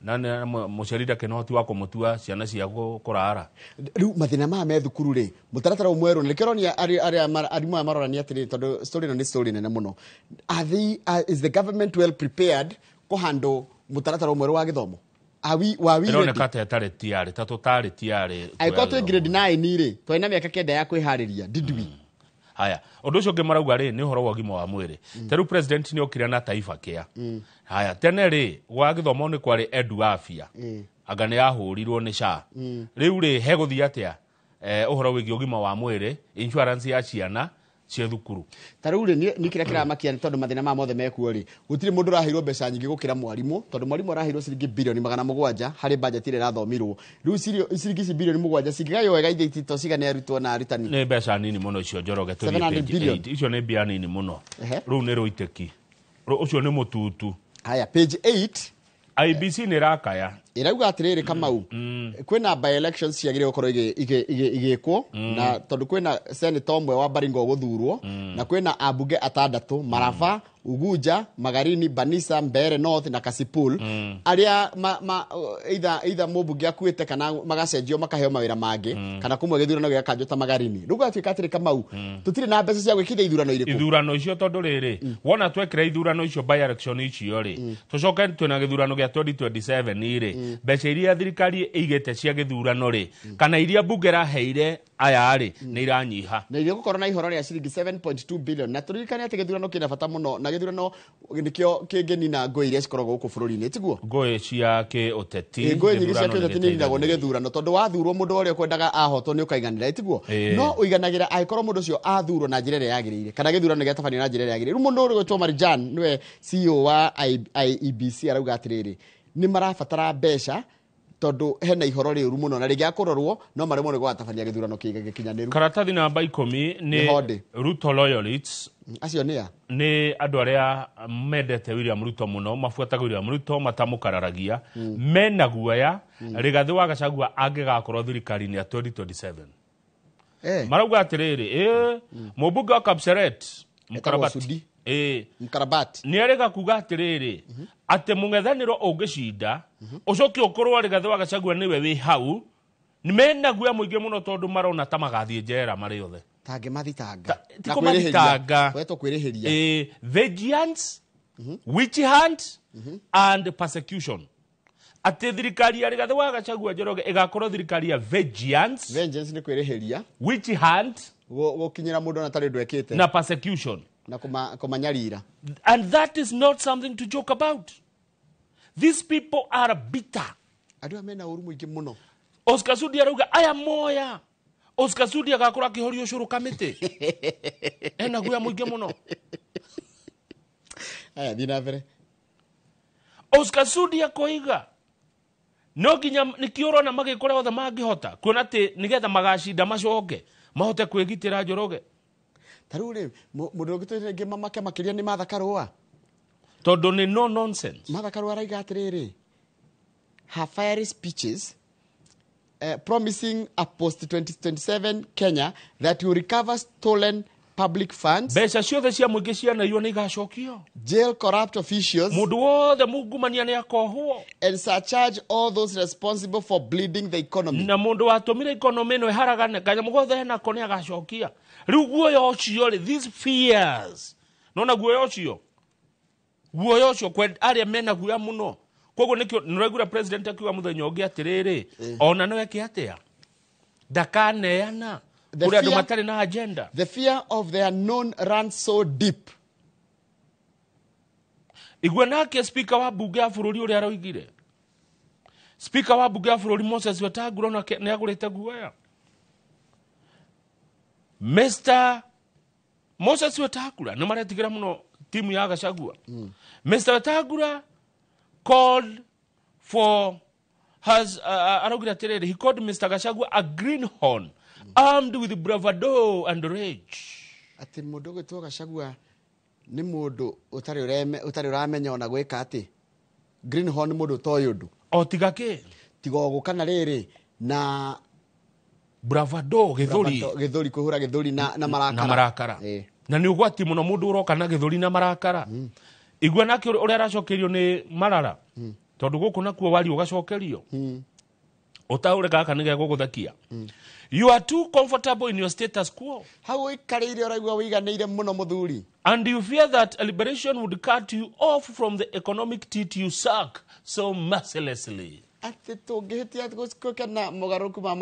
na mũciari ndakĩrĩ na ũhoti wa kũmũtua ciana cia kũrara. Rĩu mathĩna maya me thukuru rĩ, mũtaratara ũyũ mwerũ nĩkĩo ũronia arimũ aya marorania atĩrĩrĩ, tondũ story ĩno nĩ story nene mũno. Are they, is the government well prepared kũhandle mũtaratara ũyũ mwerũ wa gĩthomo? Are we, were we ready? Ĩroneka ta ĩtarĩ tiarĩ, ta tũtarĩ tiarĩ. Angĩkorwo twĩ grade 9 rĩ, twarĩ na mĩaka 9 ya kwĩharĩria, did we? Haya, ũndũ ũcio ũngĩ marauga rĩ nĩ ũhoro wa ũgima wa mwĩrĩ. Ta rĩu president nĩ okire na Taifa Care. Haya, tene rĩ gwa gĩthomo nĩ kwarĩ Edu Afya, anga nĩ yahũrirwo nĩ SHA. Rĩu rĩ hegũthiĩ atĩa ũhoro wĩgiĩ ũgima wa mwĩrĩ, insurance ya ciana cia thukuru? Ta rĩu rĩ, niĩ kĩrĩa kĩramakia nĩ tondũ mathĩna maya mothe mekuo rĩ, gũtirĩ mũndũ ũraheirwo mbeca nyingĩ gũkĩra mwarimũ, tondũ mwarimũ araheirwo ciringi 700 bilioni harĩ budget ĩrĩa ĩrathomirwo. Rĩu ciringi ici 7 bilioni cingĩgaywo wega ithe itito cigane arutwo na arutani. Nĩ mbeca nini mũno icio, Njoroge. Tũthiĩ 700 page billion. 8. Icio nĩ mbia nini mũno. Rĩu nĩ rũitĩki. Ũcio nĩ mũtutu. Haya, page 8. IEBC nĩ ĩrakaya. Ĩrauga atĩrĩrĩ, Kamau, kwĩna by elections ciagĩrĩire gũkorwo igĩkwo, na tondũ kwĩna senator ũmwe wa Baringo gũthurwo, na kwĩna ambunge atandatũ Maraba, Uguja, Magarini, Banisa, Mbeere North na Kasipul, arĩa either mũmbunge akuĩte kana magacenjio makaheo mawĩra mangĩ, kana kũmwe gĩthurano gĩgakanjwo ta Magarini. Rĩu gũgatuĩka atĩrĩ, Kamau, tũtirĩ na mbeca cia gwĩkithia ithurano irĩkũ. Ithurano icio, tondũ rĩrĩ wona twekĩra ithurano icio, by election icio rĩ, tũcoke twĩna gĩthurano gĩa 2027 rĩ, mbeca iria thirikari ĩigĩte cia gĩthurano rĩ, kana iria mbunge ĩraheire aya rĩ, nĩ iranyiha. Na iria gũkorwo na ihoro rĩa ciringi 7.2 billion. Na tũririkane atĩ gĩthurano kĩna bata mũno, na gĩthurano nĩkĩo kĩngĩnina ngũĩ iria cikoragwo gũkũ bũrũri-inĩ, tiguo? Ngũĩ cia kĩũteti. Ngũĩ nyingĩ cia Gĩthurano kĩũteti nĩ ininagwo nĩ gĩthurano, tondũ wathurwo mũndũ ũrĩa ũkwendaga ahotwo nĩ ũkaiganĩra, tiguo? No ũiganagĩra angĩkorwo mũndũ ũcio athurwo na njĩra ĩrĩa yagĩrĩire, kana gĩthurano gĩatabanio na njĩra ĩrĩa yagĩrĩire. Rĩu mũndũ ũrĩa ũgwĩtwo Marijan, nĩwe CEO wa IEBC, arauga atĩrĩrĩ, nĩ marabatara mbeca tondũ hena ihoro rĩũru mũno, na rĩngĩ akũrorwo no maremwo nĩ gũgatabania gĩthurano gĩkinyanĩru. Karatathi namba 10 Nĩ nĩ Hodi. Ruto loyalists. Acio nĩ a? Nĩ andũ arĩa mendete William Ruto mũno, mabuataga William Ruto, matamũkararagia, mena guoya Rigathĩ wa Gachagua angĩgakorwo thirikari-inĩ ya 2027. Marauga atĩrĩrĩ, ĩ mũmbunge wa Kapseret Mũkarabati. Sudi. Ĩ. Mkarabati. Nĩ erĩga kuga atĩrĩrĩ, atĩ mũng'ethanĩro ũngĩcinda ũcoke ũkorwo Rigathĩ wa Gachagua nĩwe wĩ hau, mena guoya mũingĩ mũno tondũ marona ta magathiĩ njera marĩ othe. Tangĩmathitanga. Ti kũmathitanga. Gwetwo kwĩrĩhĩria. Vengeance, witch hunt and persecution, atĩ thirikari ya Rigathĩ wa Gachagua, Njoroge, ĩgakorwo thirikari ya vengeance. Vengeance nĩ kwĩrĩhĩria. Witch hunt. Gũkinyĩra mũndũ ona tarĩ ũndũ ekĩte. Na persecution. Na kũmanyarira. And that is not something to joke about. These people are bitter. Andũ aya mena ũru mũingĩ mũno. Oscar Sudi arauga aya moya, Oscar Sudi agakorwo akĩhorio ũcũrũ kamĩtĩ, ena guoya mũingĩ mũno. Aya, thiĩ na mbere. Oscar Sudi akoiga no nginya nĩkĩo ũrona magĩkũrĩa othe mangĩhota kuona atĩ nĩgetha magacinda macoke mahote kwĩgitĩra, Njoroge. Ta rĩu rĩ, mũndũ ũngĩ rĩngĩ mamake makĩria nĩ Martha Karũa. Tondũ nĩ no nonsense. Martha Karũa araiga atĩrĩrĩ, her fiery speeches promising a post 2027 Kenya that will recover stolen public funds, mbeca ciothe cia mũingĩ cianaiywo nĩ igacokio, jail corrupt officials, mũndũ wothe mungumania nĩ akohwo, and surcharge all those responsible for bleeding the economy. Na mũndũ watũmire economy ĩno ĩharagane kanyamũ gothe enako nĩ agacokia. Rĩu guoya ũcio rĩ, these fears, nona guoya ũcio arĩa mena guoya mũno. Koguo nĩkĩo nĩraigura president akiuga mũthenya ũngĩ atĩrĩrĩ, ona no eke atĩa, ndakaneana kũrĩ andũ matarĩ na agenda. The fear of the unknown runs so deep. Igua nake speaker wa bunge ya bũrũri ũrĩa aroigire, speaker wa bunge ya bũrũri Moses Wetangula onake nĩ agũrĩte guoya. Mr Moses Wetangula, nĩ maretigĩra mũno timu ya Gachagua. Mr Wetangula called for has araugire atĩrĩrĩ, he called Mr Gachagua a greenhorn armed with bravado and rage. Atĩ mũndũ ũgwĩtwo Gachagua nĩ mũndũ ũtarĩ ũramenya ona gwĩka atĩ greenhorn nĩ mũndũ ũtoĩ ũndũ. O tiga kĩ? Tiga o gũka na rĩrĩ na bravado, gĩthũri. Gĩthũri, kwĩhũra gĩthũri na marakara. Na marakara. Na nĩ ũgwati mũno mũndũ ũroka na gĩthũri na marakara. Igua nake ũrĩa aracokerio nĩ Marara, tondũ gũkũ nakuo wario ũgacokerio ũtaũre gaka nĩ gegũgũthekia. You are too comfortable in your status quo. Hau ũikarĩire ũraigua wĩiganĩire mũno, mũthuri. And you fear that a liberation would cut you off from the economic teat you suck so mercilessly. Atĩ tũngĩhĩtia gũkena mogarũrũku ma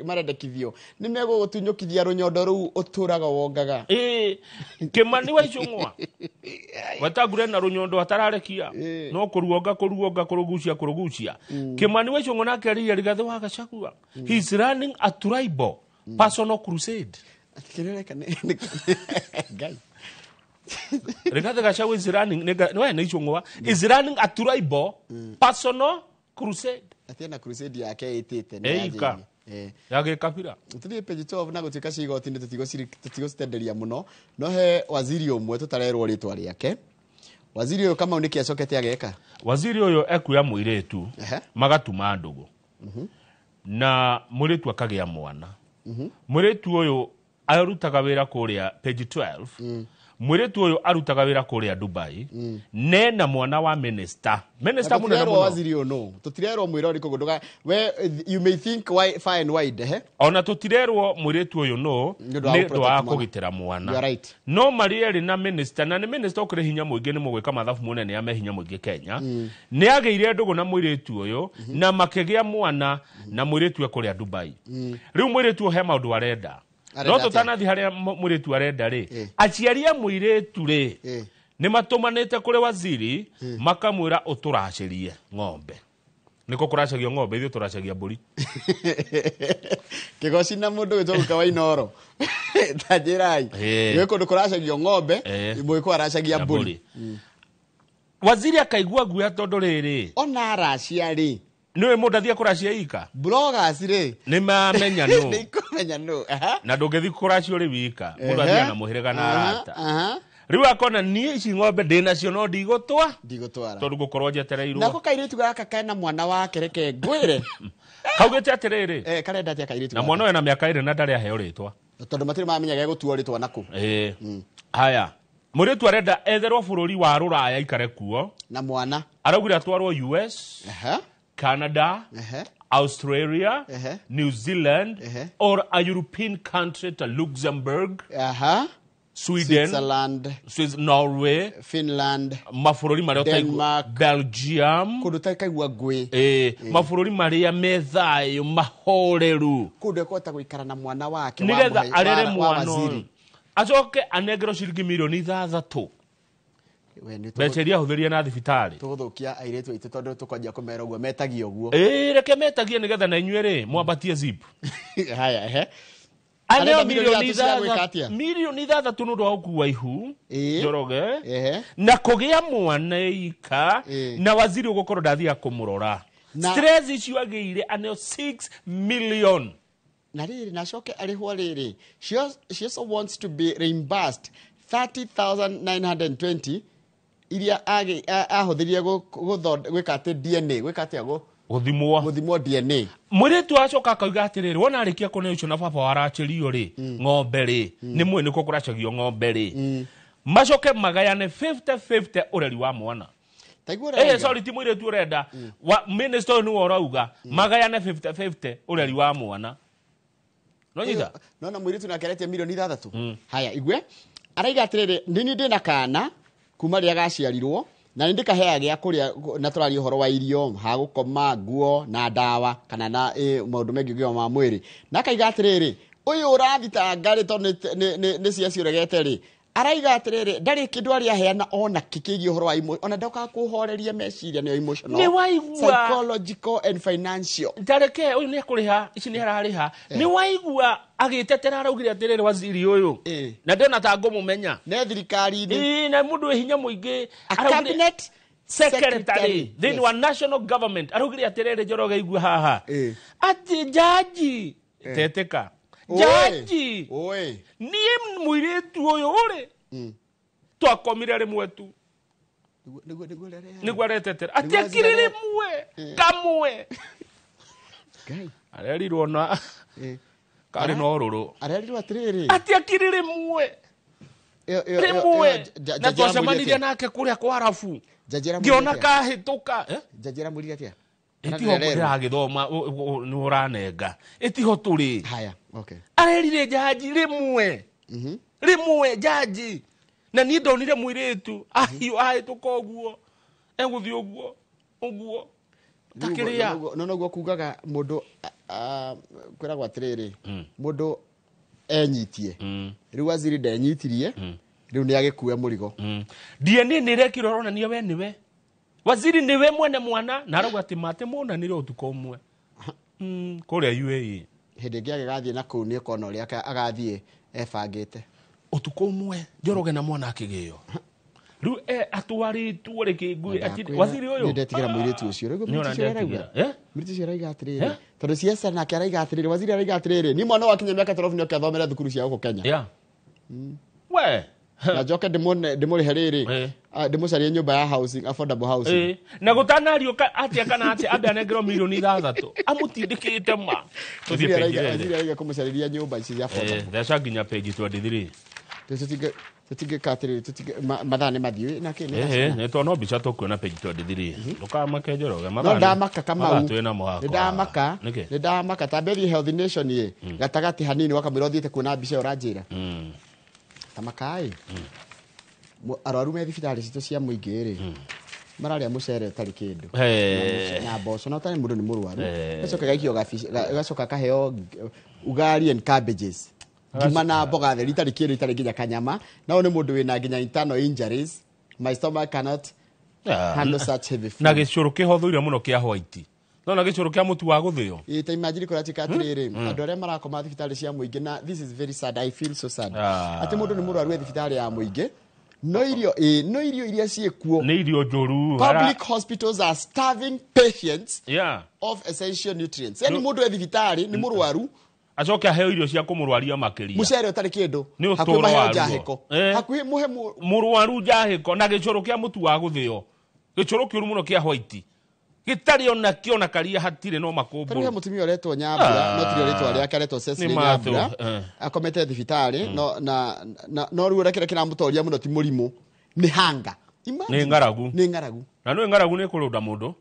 marendekithio nĩ megũgũtunyũkithia rũnyondo rũu ũtũraga wongaga. Kimani wa Icũng'wa Wetangula na rũnyondo atararekia no kũruonga kũruonga kũrũgucia kũrũgucia. Kimani wa Icũng'wa nake arĩria Rigathĩ wa Gachagua. He is running a tribal personal crusade. Ngai. Rigathĩ Gachagua is running nĩ Icũng'wa is running a tribal personal crusade. Atĩ na crusade yake ĩtĩte nĩ ya gĩkabira. Tũthiĩ page 12 na gũtuĩka cia igoti-inĩ tũtigũcitenderia mũno no he waziri ũmwe tũtarerwo rĩtwa rĩake. Waziri ũyũ Kamau nĩkĩ acokete ageka? Waziri ũyũ ekuoya mũirĩtu magatuma ndũgũ na mũirĩtu akagĩa mwana. Mũirĩtu ũyũ arutaga wĩra kũrĩa page 12. Mũirĩtu ũyũ arutaga wĩra kũrĩa Dubai nena mwana wa minister. Minister mũnene mũno. Waziri ũyũ no tũtirerwo mwĩra ũrĩkũ ndũga we you may think why far and wide he ona tũtirerwo mũirĩtu ũyũ no nĩ ũndũ wa kũgitĩra mwana. You are right. No marĩ erĩ na minister na nĩ minister ũkĩrĩ hinya mũingĩ nĩ mũgwĩka mathabu mũnene ame hinya mũingĩ Kenya. Nĩ agĩire ndũgũ na mũirĩtu ũyũ na makĩgĩa mwana na mũirĩtu kũrĩa Dubai. Rĩu mũirĩtu he maũndũ arenda. No tũtanathi harĩa mũirĩtu arenda rĩ aciari a mũirĩtu rĩ nĩ matũmanĩte kũrĩ waziri makamwĩra ũtũracĩrie ng'ombe. Nĩko kũracagio ng'ombe ithuĩ tũracagia mbũri. Kĩgoci na mũndũ wĩtwo Guka wa Inooro ta njĩrai nĩ kũndũ kũracagio ng'ombe mũgĩkũyũ aracagia mbũri. Waziri akaigua guoya tondũ rĩrĩ ona aracia rĩ nĩwe mũndũ athiĩ kũracia ika bloggers rĩ nĩ mamenya nũ nĩ ikũmenya nũ na ndũngĩthiĩ kũracia ũrĩ wika mũndũ athiĩ na mũhĩrĩga na arata. Rĩu akona niĩ ici ng'ombe ndĩ nacio no ndigũtwara tondũ ngũkorwo njetereirwo. Nako kairĩtu gaka kena mwana wake reke ngwĩre kaugĩte atĩrĩrĩ karenda atĩa kairĩtu na mwana ũyũ na mĩaka ĩrĩ na ndarĩ aheo rĩtwa tondũ matirĩ mamenya gegũtuo rĩtwa nakũ. Haya mũirĩtu arenda etherwo bũrũri wa rũraya aikare kuo na mwana araugire atwarwo US, Canada, Australia, New Zealand, or a European country to Luxembourg, Sweden, Switzerland, Norway, Finland, mabũrũri marĩa Denmark, Belgium, kũndũ ũtakaigua ngũĩ, mabũrũri marĩa me thayũ mahoreru, kũndũ ekũhota gũikara na mwana wake nĩgetha arere mwana ũyũ acoke anengerwo ciringi mirioni 6 mbeca iria ahũthĩrire na thibitarĩ. Tũgũthũkia airĩtu aitũ tondũ tũkwanjia kũmera ũguo metagia ũguo. Reke metagie nĩgetha na inyuĩ rĩ mwambatie zip. Haya ehe. Aneo milioni 6 nĩ ũndũ wa gũkua ihu Njoroge na kũgĩa mwana ika na waziri ũgũkorwo ndathiaga kũmũrora. Stress icio agĩire aneo 6 million. Na rĩrĩ na acoke arĩhwo rĩrĩ she also wants to be reimbursed 30,920 iria ahũthĩrire gwĩka atĩ DNA gwĩka atĩa gũthimwo DNA. Mũirĩtu acoka akauga atĩrĩrĩ wona arĩkia kũneo icio na baba waracĩrio rĩ ng'ombe rĩ nĩ mũĩ nĩkuo kũracagio ng'ombe rĩ macoke magayane 50-50 ũreri wa mwana. Sorry ti mũirĩtu ũrenda minister ũyũ nĩwe ũrauga magayane 50-50 ũreri wa mwana. No nyita nona mũirĩtu nake aretia milioni 6. Haya igue araiga atĩrĩrĩ nĩ ndĩ na kana kuma rĩrĩa gaciarirwo na nĩ ndĩkaheaga gĩa kũrĩa na tũraria ũhoro wa irio ha gũkoma nguo na ndawa kana na maũndũ mengĩ ũgima wa mwĩrĩ na akaiga atĩrĩrĩ ũyũ ũrathitanga rĩ tondũ nĩ cia ciũregete rĩ araiga atĩrĩrĩ ndarĩ kĩndũ arĩa aheana ona kĩ kĩgiĩ ũhoro wa ona ndokaga kũhoreria meciria nĩyo emotional nĩ waigua psychological and financial tareke ũyũ nĩ ekũrĩha ici nĩ ararĩha nĩ waigua agĩtetera araugire atĩrĩrĩ waziri ũyũ na ndĩona ta ngũmũmenya nĩ thirikari-inĩ na mũndũ wĩ hinya mũingĩ cabinet secretary thĩinĩ wa national government araugire atĩrĩrĩ Njoroge igua haha atĩ jaji teteka jaji niĩ mũirĩtu ũyũ ũrĩ twakomire rĩmwe tu nĩguo aretetera atĩ akiri rĩmwe kamwe arerirwo na karĩ na ũrũrũ arerirwo atĩrĩrĩ atĩ akiri rĩmwe rĩmwe na twacemanirie nake kũrĩa kwa arabu ngĩona kahĩtũka jaji aramwĩrire atĩa ĩtiho ndĩragĩthoma nĩ ũranenga ĩtiho tũrĩ haya okay arerire jaji rĩmwe rĩmwe jaji na niĩ ndonire mũirĩtu ahiũ ahĩtũka ũguo egũthiĩ ũguo ũguo Takiria. No noguo kugaga mundu kwiragwo atiriri mundu enyitie riu waziri ndenyitirie riu ni agikue murigo. DNA ni rekirwo ronania we niwe waziri niwe mwene mwana na arauga ati mate monanire utuko umwe kuria UAE hindi ingi agigathie na kuu ni ukona uria agathie ebangite utuko umwe Njoroge na mwana akigio riu atwaritwo riki ngui waziri uyu nindetigira muiritu ucio riu muiritu ucio araiga atiriri tondu ciesa nake araiga atiriri waziri araiga atiriri ni mwana wakinya miaka 12 ni okathomera thukuru cia guku Kenya. Yeah. We na njoke ndimurihe riri ndimucarie nyumba ya housing affordable housing na gutanario atia kana atia ambe anengerwo milioni 6 amutindikite ma tuthie page waziri araiga kumucariria nyumba ici cia affordable theca nginya page 23 tutige katiriri tutige mathaa ni mathiu na ki ni tono mbica tukuona page 23 ndukamake Njoroge mathaa no ndamaka Kamau twina mwako ni ndamaka tamberie Health Nation ye gatagati hanini wakamwira uthiite kuona mbica uranjira tamakai arwaru me thibitarĩ citũ cia mũingĩ rĩ mararia mucere utari kindu na mboco na utari mundu ni murwaru gacoka gaikio gacoka kaheo ugali and cabbages ngima na mboga theri itari kindu itari nginya kanyama nao ni mundu wina nginya internal injuries my stomach cannot handle such heavy food na gicuru kihothuire muno kia white no na gicuru kia mutu wa guthio ĩ ta imagine kuratika atiriri andu aria marakoma thibitarĩ cia mũingĩ na this is very sad I feel so sad ati mundu ni murwaru thibitarĩ ya mũingĩ no irio no irio iria ciĩkuo ni irio njuru. Public hospitals are starving patients of essential nutrients. Yani mundu e thibitarĩ ni murwaru acoke aheo irio cia kumurwaria makiria mucere utari kindu hakuhi maheo njahiko hakuhi muhe murwaru njahiko na gicuru kia mutu wa guthio gicuru kiuru muno kia white gitari ona kiona karia hatire no makumbu tari mutumia uretwo Nyambura no tiri uretwo aria akaretwo Cecily Nyambura akomete thibitari no na no ruo kira kiramutoria muno ti murimu ni hanga ni ngaragu na no ngaragu ni kurunda mundu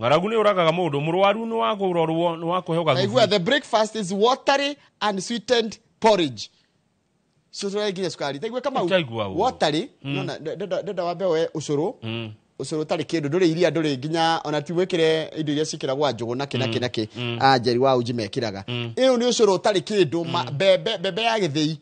ngaragu ni uragaga mundu murwaru ni wa kurorwo ni wa kuheo gathubu. Aigua the breakfast is watery and sweetened porridge so so nginya cukari taigua kama watery no na ndenda wambe we ucuru ucuru tari kindu nduri iria nduri nginya ona ti wikire indo iria cikiragwa njugu na kina kina ki anjeri wa uji mekiraga iyo ni ucuru tari kindu bebe bebe ya githii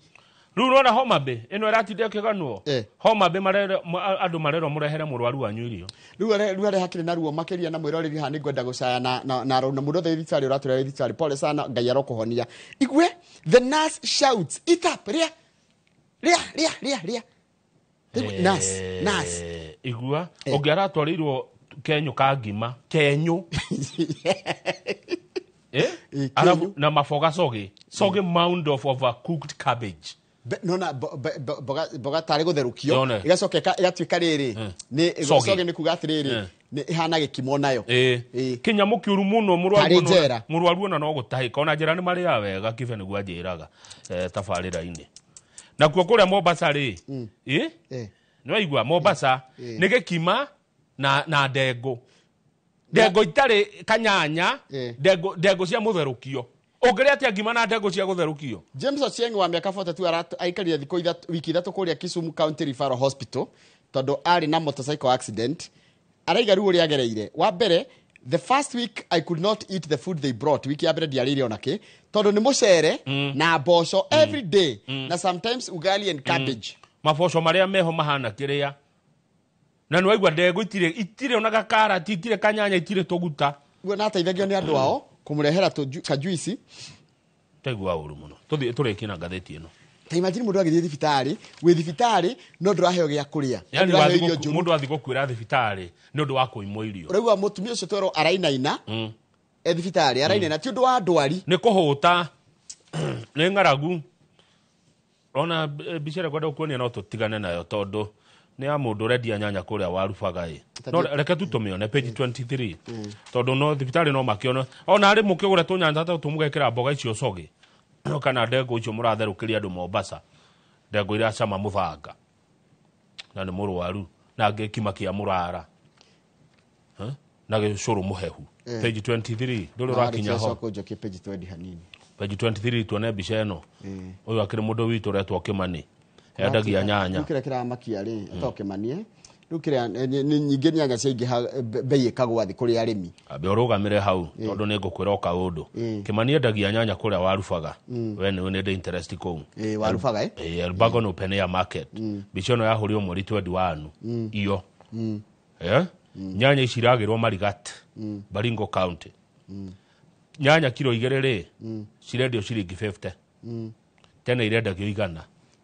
riu urona Homa Bay ino iratinda ikiganwo Homa Bay marere andu marerwo murehere murwaru wanyu irio riu are hakiri na ruo makiria na mwiroreri haha ningwenda gucaya na na na mundu othe thibitarĩ ũratũrera thibitarĩ pole sana Ngai arokuhonia igue the nurse shouts eat up ria ria ria ria ria nurse nurse igua ungi aratwarirwo kenyu ka ngima kenyu arabu na maboga soge soge mound of overcooked cabbage nona boga tari gutherukio igacoka igatuika riri ni soge ni kuga atiriri ni ihana gikimo nayo kinyamu kiuru muno murwaru ona no gutahika ona njira ni maria wega kibe niguo anjiraga tabarira-ini nakuo kuria Mombasa ri ni waigua Mombasa ni gikima na ndengu ndengu itari kanyanya ndengu ndengu cia mutherukio ungiria atia ngima na ndengu cia gutherukio. James Ochieng wa miaka 42 aikarire thikũ ithatũ wiki ithatũ kũrĩa Kisumu County Referral Hospital tondu ari na motorcycle accident araiga ruo ũrĩa agereire. Wa mbere, the first week I could not eat the food they brought. Wiki ya mbere ndiarĩire ona kĩ tondu ni mucere na mboco every day na sometimes ugali and cabbage. Maboco maria meho mahana kiria na ni waigua ndego itire ona gakarati itire kanyanya itire tuguta guo na ateithagio ni andu ao kumurehera kajuici taigua uru muno tuthie turikie na ngatheti ino. Ta imagine mundu agithie thibitari wi thibitari no nduraheo gia kuria mundu athi gukuira thibitari ni undu wa kuimwo irio uraigua mutumia ucio twerwo arainaina e thibitari arainaina ti undu wa ndwari ni kuhuta ni ngaragu ona mbica ĩrĩa ngwenda gũkuonia no tũtigane nayo tondũ nĩ ya mũndũ ũrendia nyanya kũrĩa warubaga ĩ no reke tu tũmĩone page 23 tondũ no thibitarĩ no makĩone ona arĩ mũkĩgũre tũnyanya tũtũ mũgekĩra mboga icio coge kana ndengũ icio mũratherũkĩria andũ Mombasa ndengũ iracama mũthanga na nĩ mũrwaru na ngĩkima kĩa mũrara na gĩcũrũ mũhehu page 23 ndũrĩ ũrakinya ho page 20 hanini page 23 tuone mbica ĩno ũyũ akĩrĩ mũndũ witũ ũretwo Kimani endagia nyanya kĩrĩa kĩramakia rĩ to Kimani Rĩu kĩrĩa nyingĩ nyanya ciaingĩha bei ĩkagwa thĩ kũrĩ arĩmi. Ambe ũrũgamĩre hau tondũ nĩ ngũkwĩra o kaũndũ. Kĩmani endagia nyanya kũrĩa Warubaga. We nĩ ndĩ interest kũu. Warubaga eh? Elbagon Open Air Market. Mbica ĩno yahũrirwo mweri 21. Iyo. Nyanya ici iragĩrwo Marigat, Baringo County. Nyanya kiro 2 rĩ, cirendio ciringi 50. Tene irendagio 100.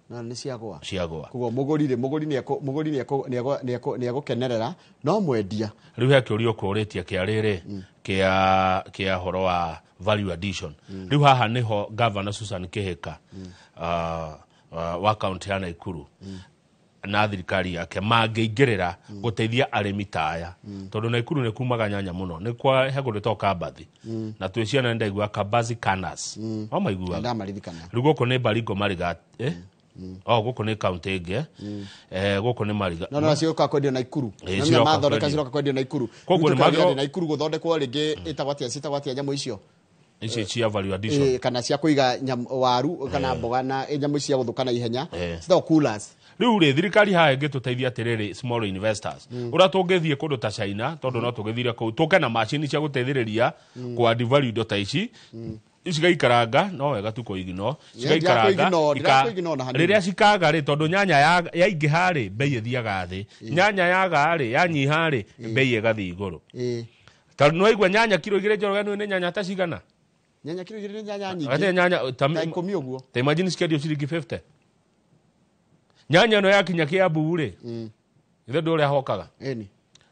Na nĩ ciagwa. Ciagwa. Koguo mũgũri rĩ, mũgũri nĩ egũkenerera no mwendia. Rĩu he kĩũria ũkũrĩtie kĩa rĩrĩ, kĩa horo wa value addition. Rĩu haha nĩho Governor Susan Kihika wa kaunti ya Nakuru na thirikari yake mangĩingĩrĩra gũteithia arĩmi ta aya. Tondũ Nakuru nĩ kumaga nyanya mũno. Nĩ kwa he kũndũ to Kambathi. Na twĩ ciana nĩ ndaigua Kambathi Canas. O maiguaga. Ndamaririkana. Rĩu gũkũ nĩ Baringo Marigat, Oh, gũkũ nĩ kaunti ĩngĩ. Gũkũ nĩ Marigat. No ciroka kwendio Nakuru. No mathondeka ciroka kwendio Nakuru. Koguo nĩ magĩrĩirwo Nakuru gũthondekwo rĩngĩ ĩtagwo atĩa, ciĩtagwo atĩa nyamũ icio? Ici cia value addition. Kana cia kũiga waru kana mboga na nyamũ cia gũthũka na ihenya. Ciĩtagwo coolers. Rĩu rĩ, thirikari haha ĩngĩtũteithia atĩrĩrĩ, small investors. Ũrĩa tũngĩthiĩ kũndũ ta China, tondũ no tũgĩthire kũu, tũke na macini cia gũteithĩrĩria kũ add value indo ta ici. Cigaikaranga, no wega tu kũignore. Cigaikaranga, rĩrĩa cikaga rĩ, tondũ nyanya yaingĩha rĩ, bei ĩthiaga thĩ. Nyanya yaga rĩ, yanyiha rĩ, bei ĩgathiĩ igũrũ. Tondũ nĩwaigua nyanya kiro 2 Njoroge nĩ nyanya ta cigana? Nyanya kiro 2 nĩ nyanya nyingĩ. Ate nyanya ta 10 ũguo. Ta imagine cikĩendio ciringi 50. Nyanya ĩno yakinya Kiambu rĩ, ithe ndũ ũrĩa hokaga. Ĩni.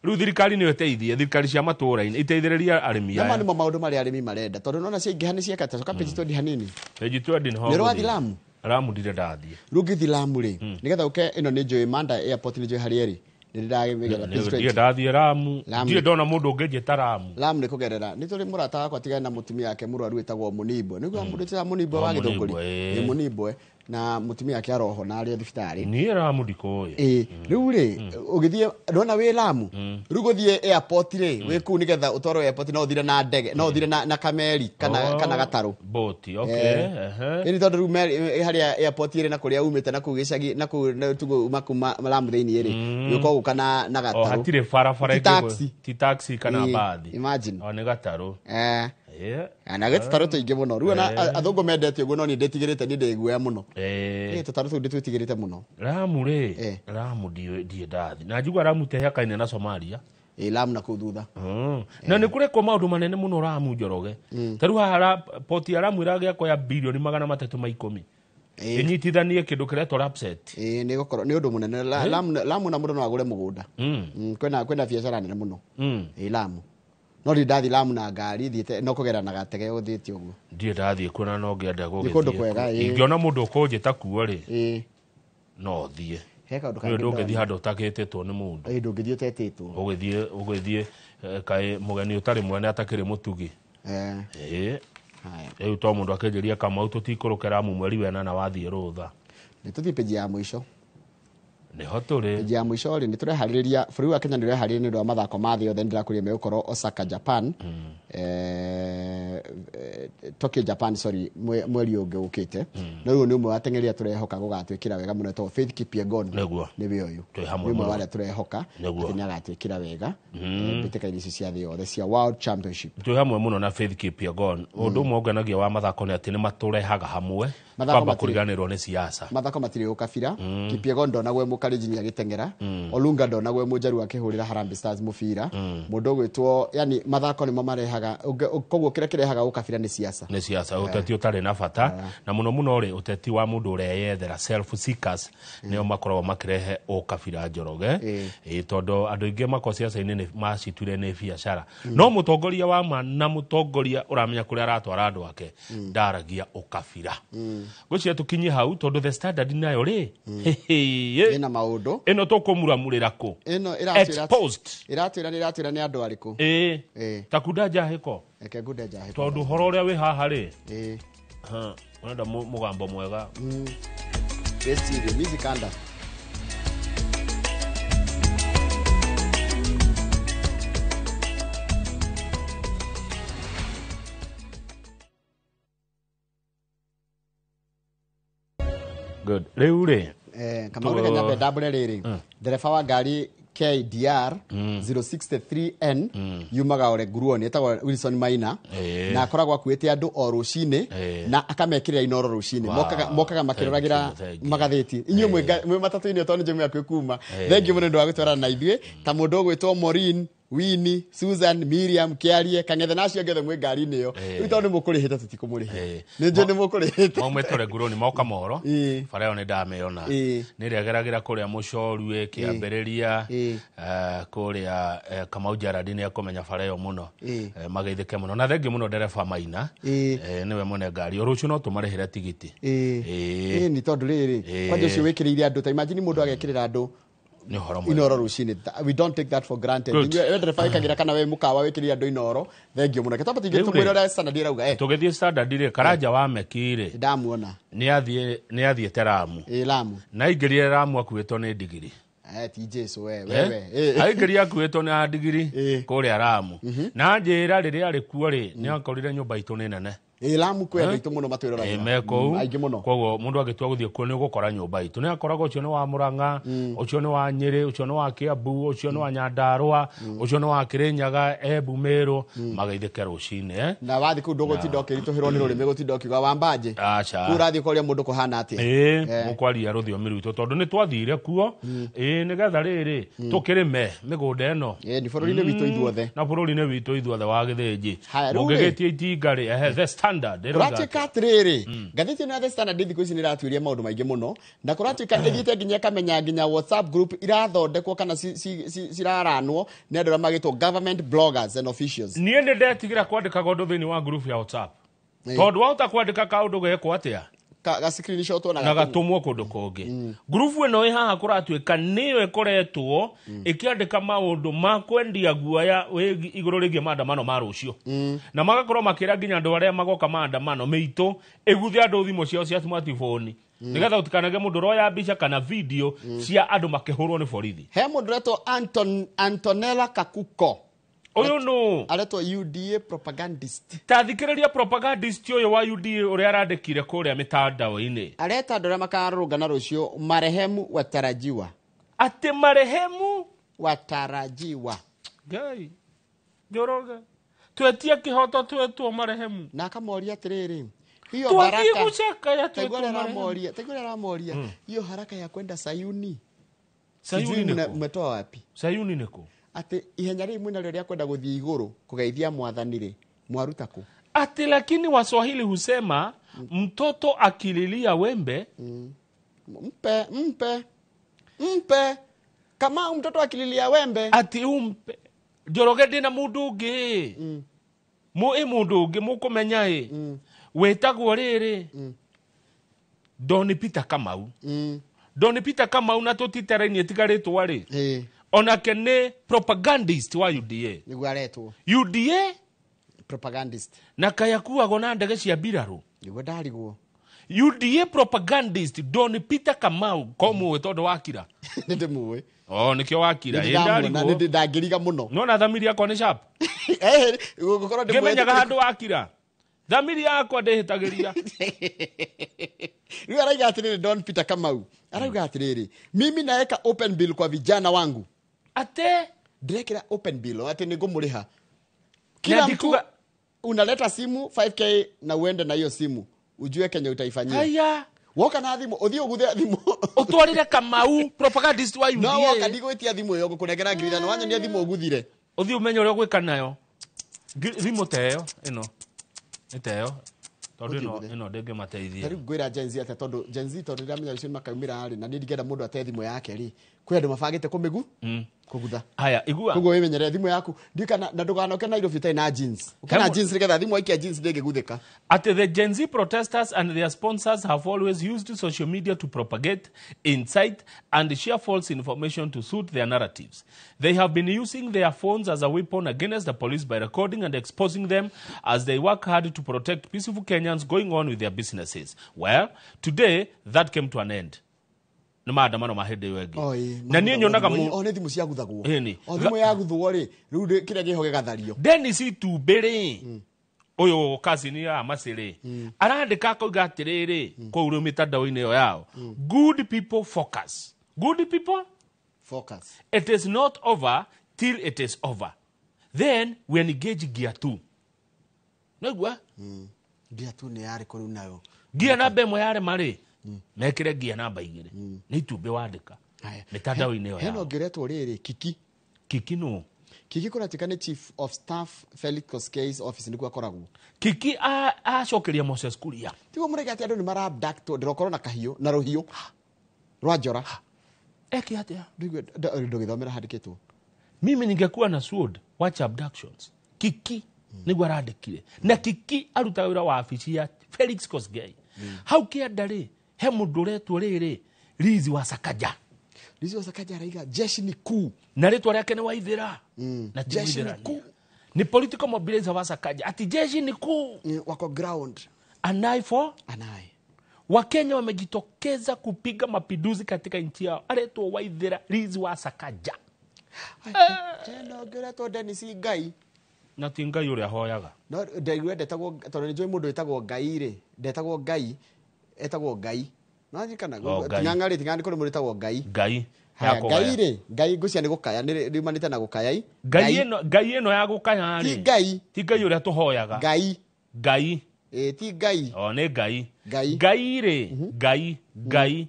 Rĩu thirikari nĩyo ĩteithie, thirikari cia matũũra-inĩ iteithĩrĩria arĩmi aya. Na nĩmo maũndũ marĩa arĩmi marenda, tondũ nona ciaingĩha nĩ cieka, coka page 20 hanini. Page 20 nĩho. Nĩ ũrathiĩ Lamu? Lamu ndirĩ ndathiĩ. Rĩu ngĩthiĩ Lamu rĩ, nĩgetha ũke ĩno nĩ njũĩ Manda Airport nĩ njũĩ harĩa ĩrĩ. Nĩ ndĩragĩmĩgerera page 20. Ndirĩ ndathiĩ Lamu. Ndirĩ ndona mũndũ ũngĩnjĩta Lamu. Lamu nĩ kũgerera. Nĩ tũrĩ mũrata wakwa tigane na mũtumia wake mũrwaru wĩtagwo Mũnimbwe. Nĩguo mũndũ wĩtagwo Mũnimbwe wa Gĩthũngũri. Nĩ Mũnimbwe. Na mũtumia wake aroho na arĩ thibitarĩ. Niĩ Lamu ndikũĩ. Rĩu rĩ, ũgĩthiĩ ndona wĩ Lamu. Rĩu gũthiĩ airport rĩ, wĩ kũu nĩgetha ũtwarwo airport no ũthire na ndege, no ũthire na kameri kana gatarũ. Boat, okay. Ĩni tondũ rĩu harĩa airport ĩrĩ na kũrĩa umĩte na kũu gĩcagi na kũu tugo uma kuma Lamu thĩinĩ rĩ, ũkorwo gũka na gatarũ. Hatirĩ barabara ĩngĩ. Ti taxi kana mbathi. Imagine. O nĩ gatarũ. Na gĩtarũ tũingĩ mũno. Rĩu ona athũngũ mendete ũguo no niĩ ndĩtigĩrĩte, niĩ ndĩguoya mũno. Tũtarũ tũu ndĩtwĩtigĩrĩte mũno. Lamu rĩ, Lamu ndirĩ ndathiĩ. Na njigua Lamu tĩhakaine na Somalia. Lamu na kũu thutha. Na nĩ kũrekwo maũndũ manene mũno Lamu Njoroge. Ta rĩu haha poti ya Lamu ĩragĩakwo ya birioni 310. Ĩnyitithanie kĩndũ kĩretwo Lapset. Nĩ gũkorwo nĩ ũndũ mũnene. Lamu na mũndũ no agũre mũgũnda. Kwĩna biacara nene mũno. Lamu. No ndirĩ ndathiĩ Lamu na ngari, thiĩte no kũgerera na gatege ũthiĩte ũguo. Ndirĩ ndathiĩ kuo na no ngĩenda gũgĩthiĩ. Nĩ kũndũ kwega. Ingĩona mũndũ ũkũnjĩta kuo rĩ, no thiĩ. He kaũndũ kangĩ ndũngĩthiĩ handũ ũtakĩtĩtwo nĩ mũndũ. Ndũngĩthiĩ ũtetĩtwo. Ũgĩthiĩ kaĩ mũgeni ũtarĩ mwene atakĩrĩ mũtugi. Rĩu to mũndũ akĩnjĩria Kamau tũtikũrũke Lamu mweri wa 8 wathiĩ rũtha. Nĩ tũthiĩ page ya mũico. Nĩho tũrĩ. Page ya mũico rĩ, nĩ tũreharĩrĩria, bũrũri wa Kenya nĩ ũreharĩrĩria nĩ ũndũ wa mathako ma thĩ yothe, nĩ ndĩrakũria megũkorwo Osaka, Japan. Tokyo, Japan, sorry, mweri ũngĩ ũkĩte. No rĩu nĩ ũmwe wa ateng'eri arĩa tũrehoka gũgatwĩkĩra wega mũno, etagwo Faith Kipyegon. Nĩwe ũyũ. Nĩ ũmwe wa arĩa tũrehoka atĩ nĩ agatwĩkĩra wega mbĩtĩka-inĩ ici cia thĩ yothe cia World Championship. Twĩ hamwe mũno na Faith Kipyegon. Ũndũ ũmwe ũngenagia wa mathako nĩ atĩ nĩ matũrehaga hamwe. Kwamba kũriganĩrwo nĩ siasa. Mathako matirĩ ũkabira. Kipyegon ndonagwo e mũkalenjin agĩteng'era. Olunga ndonagwo e mũnjaruo akĩhũrĩra Harambee Stars mũbira. Mũndũ ũgwĩtwo, yani mathako nĩmo marehaga, koguo kĩrĩa kĩrehaga ũkabira nĩ siasa. Nĩ siasa, ũteti ũtarĩ na bata. Na mũno mũno rĩ, ũteti wa mũndũ ũreyethera, self seekers, nĩo makoragwo makĩrehe ũkabira Njoroge. Tondũ andũ aingĩ makoragwo siasa-inĩ nĩ macituire nĩ biacara. No mũtongoria wa ma na mũtongoria ũramenya kũrĩa aratwara andũ ake, ndaragia ũkabira. Ngwĩciria tũkinye hau tondũ the Standard nayo rĩ, ĩna maũndũ. Ĩno tũkũmuramurĩra kũ? Ĩno exposed. Ĩratwĩra nĩ andũ arĩkũ? Ta kunda njahĩko. Reke ngunde njahĩko. Tondũ ũhoro ũrĩa wĩ haha rĩ, ũrenda mũgambo mwega. Studio music under. Good. Rĩu rĩ, Kamau reke nyambe ndambũre rĩrĩ. Ndereba wa ngari KDR 063N yumaga ore nguruoni etagwo Wilson Maina na akoragwo akuĩte andũ o rũcinĩ na akamekĩrĩra Inoro rũcinĩ. Mokaga makĩroragĩra magathĩti. Inyuĩ mwĩ matatũ-inĩ tondũ nĩ njũĩ kuma. Thank you mũno nĩ ũndũ wa gũtwarana na ithuĩ ta mũndũ ũgwĩtwo Maureen, Winnie, Susan, Miriam, Kiarie, Kang'ethe na acio angĩ othe mwĩ ngari-inĩ ĩyo. Rĩu tondũ nĩ mũkũrĩhĩte tũtikũmũrĩhia. Nĩ njũĩ nĩ mũkũrĩhĩte. Maumĩte ore nguruni moka mohoro. Bara ĩyo nĩ ndamĩona. Nĩ ĩrĩa ĩgeragĩra kũrĩa Mũcorue kĩambĩrĩria kũrĩa Kamau Gerald nĩ ekũmenya bara ĩyo mũno. Mageithĩke mũno. Na thengiũ mũno ndereba Maina. Nĩwe mwene ngari. O rũciũ no tũmarĩhĩre tigiti. Nĩ tondũ rĩrĩ kwanja ũcio wĩkĩrĩire andũ ta imagine mũndũ agekĩrĩra andũ nĩ ũhoro mwega. Inoro rũcinĩ. We don't take that for granted. We ndereba wĩkagĩra kana we mũkawa wĩkĩrĩire andũ Inoro. Thengiũ mũno. Twambe tũingĩ tũmwĩre ũrĩa Standard ĩrauga. Tũgĩthiĩ Standard rĩ, Karanja wa Meki rĩ. Ndamuona. Nĩ athiĩte Lamu. Lamu. Na aingĩrire Lamu akuĩtwo nĩ ndigiri. Ti Jesu we, we. Aingĩrire akuĩtwo nĩ ndigiri kũrĩa Lamu. Na anjĩra rĩrĩa arĩ kuo rĩ, nĩ akorire nyũmba itũ nĩ nene. Lamu kwĩ andũ aitũ mũno matwĩroragĩra. Mekũu. Aingĩ mũno. Koguo mũndũ angĩtua gũthiĩ kuo nĩ ũgũkora nyũmba itũ. Nĩ akoraga ũcio nĩ wa Murang'a, ũcio nĩ wa Nyĩrĩ, ũcio nĩ wa Kiambu, ũcio nĩ wa Nyandarũa, ũcio nĩ wa Kĩrĩnyaga, Embu, Meru, mageithĩke rũcinĩ. Na wathiĩ kũu ndũgũtinda ũkĩritũhĩrwo nĩ rũrĩmĩ gũtinda ũkiuga wambanjĩ. Aca. Kũu ũrathiĩ ũkoria mũndũ kũhana atĩa. Mũkwaria rũthiomi rwitũ tondũ nĩ twathire kuo. Nĩgetha rĩrĩ tũkĩrĩme mĩgũnda ĩno. Nĩ bũrũri-inĩ witũ ithuothe. Na bũrũri-inĩ witũ ithuothe wa Gĩthĩnji. Mũngĩgĩtia itinga rĩ, The Standard. Kũratuĩka atĩrĩrĩ, ngathĩti ĩno ya The Standard thikũ ici nĩ ĩratuĩria maũndũ maingĩ mũno, na kũratuĩka ĩthiĩte nginya ĩkamenya nginya WhatsApp group irathondekwo kana ciraranwo nĩ andũ arĩa magĩtwo government bloggers and officials. Niĩ nĩ ndetigĩra kwandĩka ũndũ thĩinĩ wa group ya WhatsApp. Tondũ wahota kwandĩka kaũndũ gekwo atĩa? Ga screenshot na gatũmwo kũndũ kũngĩ. Group ĩno ĩ haha kũratuĩka nĩyo ĩkoretwo ĩkĩandĩka maũndũ ma kwendia guoya igũrũ rĩgiĩ maandamano ma rũciũ. Na magakorwo makĩra nginya andũ arĩa magoka maandamano mĩitũ ĩguthe andũ thimũ ciao cia smartphone. Nĩgetha gũtikanage mũndũ ũroya mbica kana video cia andũ makĩhũrwo nĩ borithi. He mũndũ ũretwo Antonella Kakuko. Ũyũ nũ? Aretwo UDA propagandist. Ta thikĩrĩria propagandist ũyũ wa UDA ũrĩa arandĩkire kũrĩa mĩtandao-inĩ. Areta andũ arĩa makarũrũngana rũciũ marehemu watarajiwa. Atĩ marehemu watarajiwa. Ngai. Njoroge. Twetie kĩhoto twetwo marehemu. Na akamoria atĩrĩrĩ, hiyo baraka. Twetwo marehemu. Taigua aramoria. Hiyo haraka ya kwenda Sayuni. Sayuni nĩkũ? Umetoa wapi? Sayuni nĩkũ? Atĩ ihenya rĩrĩ mwĩna rĩo rĩa kwenda gũthiĩ igũrũ kũgeithia mwathani rĩ, mwaruta kũ? Atĩ lakini Waswahili husema mtoto akililia wembe mpe mpe mpe, kama mtoto akililia wembe ati umpe. Njoroge ndĩna mũndũ ũngĩ ĩ mũndũ ũngĩ mũkũmenya ĩ wĩtagwo rĩrĩ Don Peter Kamau. Don Peter Kamau na tũtiterainie tiga rĩtwa rĩ. Onake nĩ propagandist wa UDA. Nĩguo aretwo UDA propagandist. Na kayakuagwo na ndege cia mbirarũ. Nĩguo ndarigwo. UDA propagandist Don Peter Kamau ko mũĩ tondũ wakira. Nĩ ndĩmũĩ. Nĩkĩo wakira. Nĩ ndangĩriga mũno. Nona thamiri yakwa nĩ sharp. Gũkorwo ndĩmũĩ. Ngĩmenyaga handũ wakira. Thamiri yakwa ndĩhĩtagĩria. Rĩu arauga atĩrĩrĩ Don Peter Kamau. Arauga atĩrĩrĩ, mimi naeka open bill kwa vijana wangu. Ate ndĩrekĩra open bill atĩ nĩ ngũmũrĩha. Kila mtu unaleta simu 5k na uende na hiyo simu. Ujue Kenya utaifanyia. Haya. Woka na thimũ, ũthiĩ ũguthe thimũ. Ũtwarĩre Kamau propagandist wa UDA. No woka ndigũĩtia thimũ ĩyo ngũkũnengera 5,000 wanyonia thimũ ũguthire. Ũthiĩ ũmenye ũrĩa ũgwĩka nayo. Thimũ ta ĩyo ĩno. Nĩ ta ĩyo. Tondũ ĩno ndĩngĩmateithia. Rĩu ngwĩra Gen Z atĩa tondũ Gen Z tondũ ndĩramenya rũciũ nĩmakaumĩra rĩ na niĩ ndingĩenda mũndũ ate thimũ yake rĩ. Kwĩ andũ mabangĩte kũmĩgu kũgutha. Haya, igua. Koguo wĩmenyerere thimũ yaku. Ndika na ndũganoke Nairobi ũtarĩ na jeans. Ũke na jeans nĩgetha thimũ waikia jeans ndĩngĩguthĩka. At the Gen Z protesters and their sponsors have always used social media to propagate, incite, and share false information to suit their narratives. They have been using their phones as a weapon against the police by recording and exposing them as they work hard to protect peaceful Kenyans going on with their businesses. Well, today, that came to an end. Nĩ maandamano ma hĩndĩ ĩyo ĩngĩ. Na niĩ nyonaga o nĩ thimũ ciaguthagwo. O thimũ yaguthwo rĩ, rĩu kĩrĩa kĩho gĩgathario. Dennis Itumbĩ rĩ, ũyũ cousin ya Mercy rĩ, arandĩka akauga atĩrĩrĩ, kũu rĩu mĩtandao-inĩ ĩyo yao, good people focus. Good people Focus. It is not over till it is over. Then we engage gear 2. Naigua? Gear 2 nĩ yarĩ kũrĩu nayo. Gear namba ĩmwe yarĩ marĩ. Mekĩre gear namba 2. Nĩ itumbĩ wandĩka. Mitandao-inĩ ĩyo. Hena ũngĩretwo rĩrĩ Kiki. Kiki nũ? Kiki kũratuĩka nĩ Chief of Staff Felix Koskei's office nĩkuo akoragwo. Kiki acokeria Moses Kuria. Tiguo mũraiga atĩ andũ nĩ mara abductwo, ndĩrokorwo na kahiũ na rũhiũ rwa njora. Eke atĩa? Ndũgĩthomera handĩkĩtwo. Mimi ningekuwa na sword, watch abductions. Kiki nĩguo arandĩkire. Na Kiki arutaga wĩra wa wabici ya Felix Koskei. Hau kĩanda rĩ, he mũndũ ũretwo rĩrĩ Lizi wa Sakaja. Lizi wa Sakaja araiga jeshi ni kuu. Na rĩtwa rĩake nĩ Waithĩra. Na ti Jeshi ni Waithĩra. kuu. Ni political mobilizer wa Sakaja. Ati jeshi ni kuu. Wako ground. Anai for? Anai. Wakenya wamejitokeza kupiga mapinduzi katika nchi yao. Aretwo Waithĩra Lizi wa Sakaja. Tena ũngĩretwo Dennis Ngai. Na ti Ngai ũrĩa ahoyaga. No ndaigua ndetagwo tondũ nĩ njũĩ mũndũ wĩtagwo Ngai rĩ, ndetagwo Ngai, etagwo Ngai. No njikana ting'ang'a rĩ, ting'ang'a nĩ kũrĩ mũndũ wĩtagwo Ngai. Ngai. Ngai rĩ, Ngai ngũcia nĩ gũkaya, nĩ riumanĩte na gũkaya. Ngai ĩno, Ngai ĩno ya gũkaya rĩ. Ti Ngai. Ti Ngai ũrĩa tũhoyaga. Ngai. Ngai. Ti Ngai. O nĩ Ngai. Ngai. Ngai rĩ, Ngai, Ngai.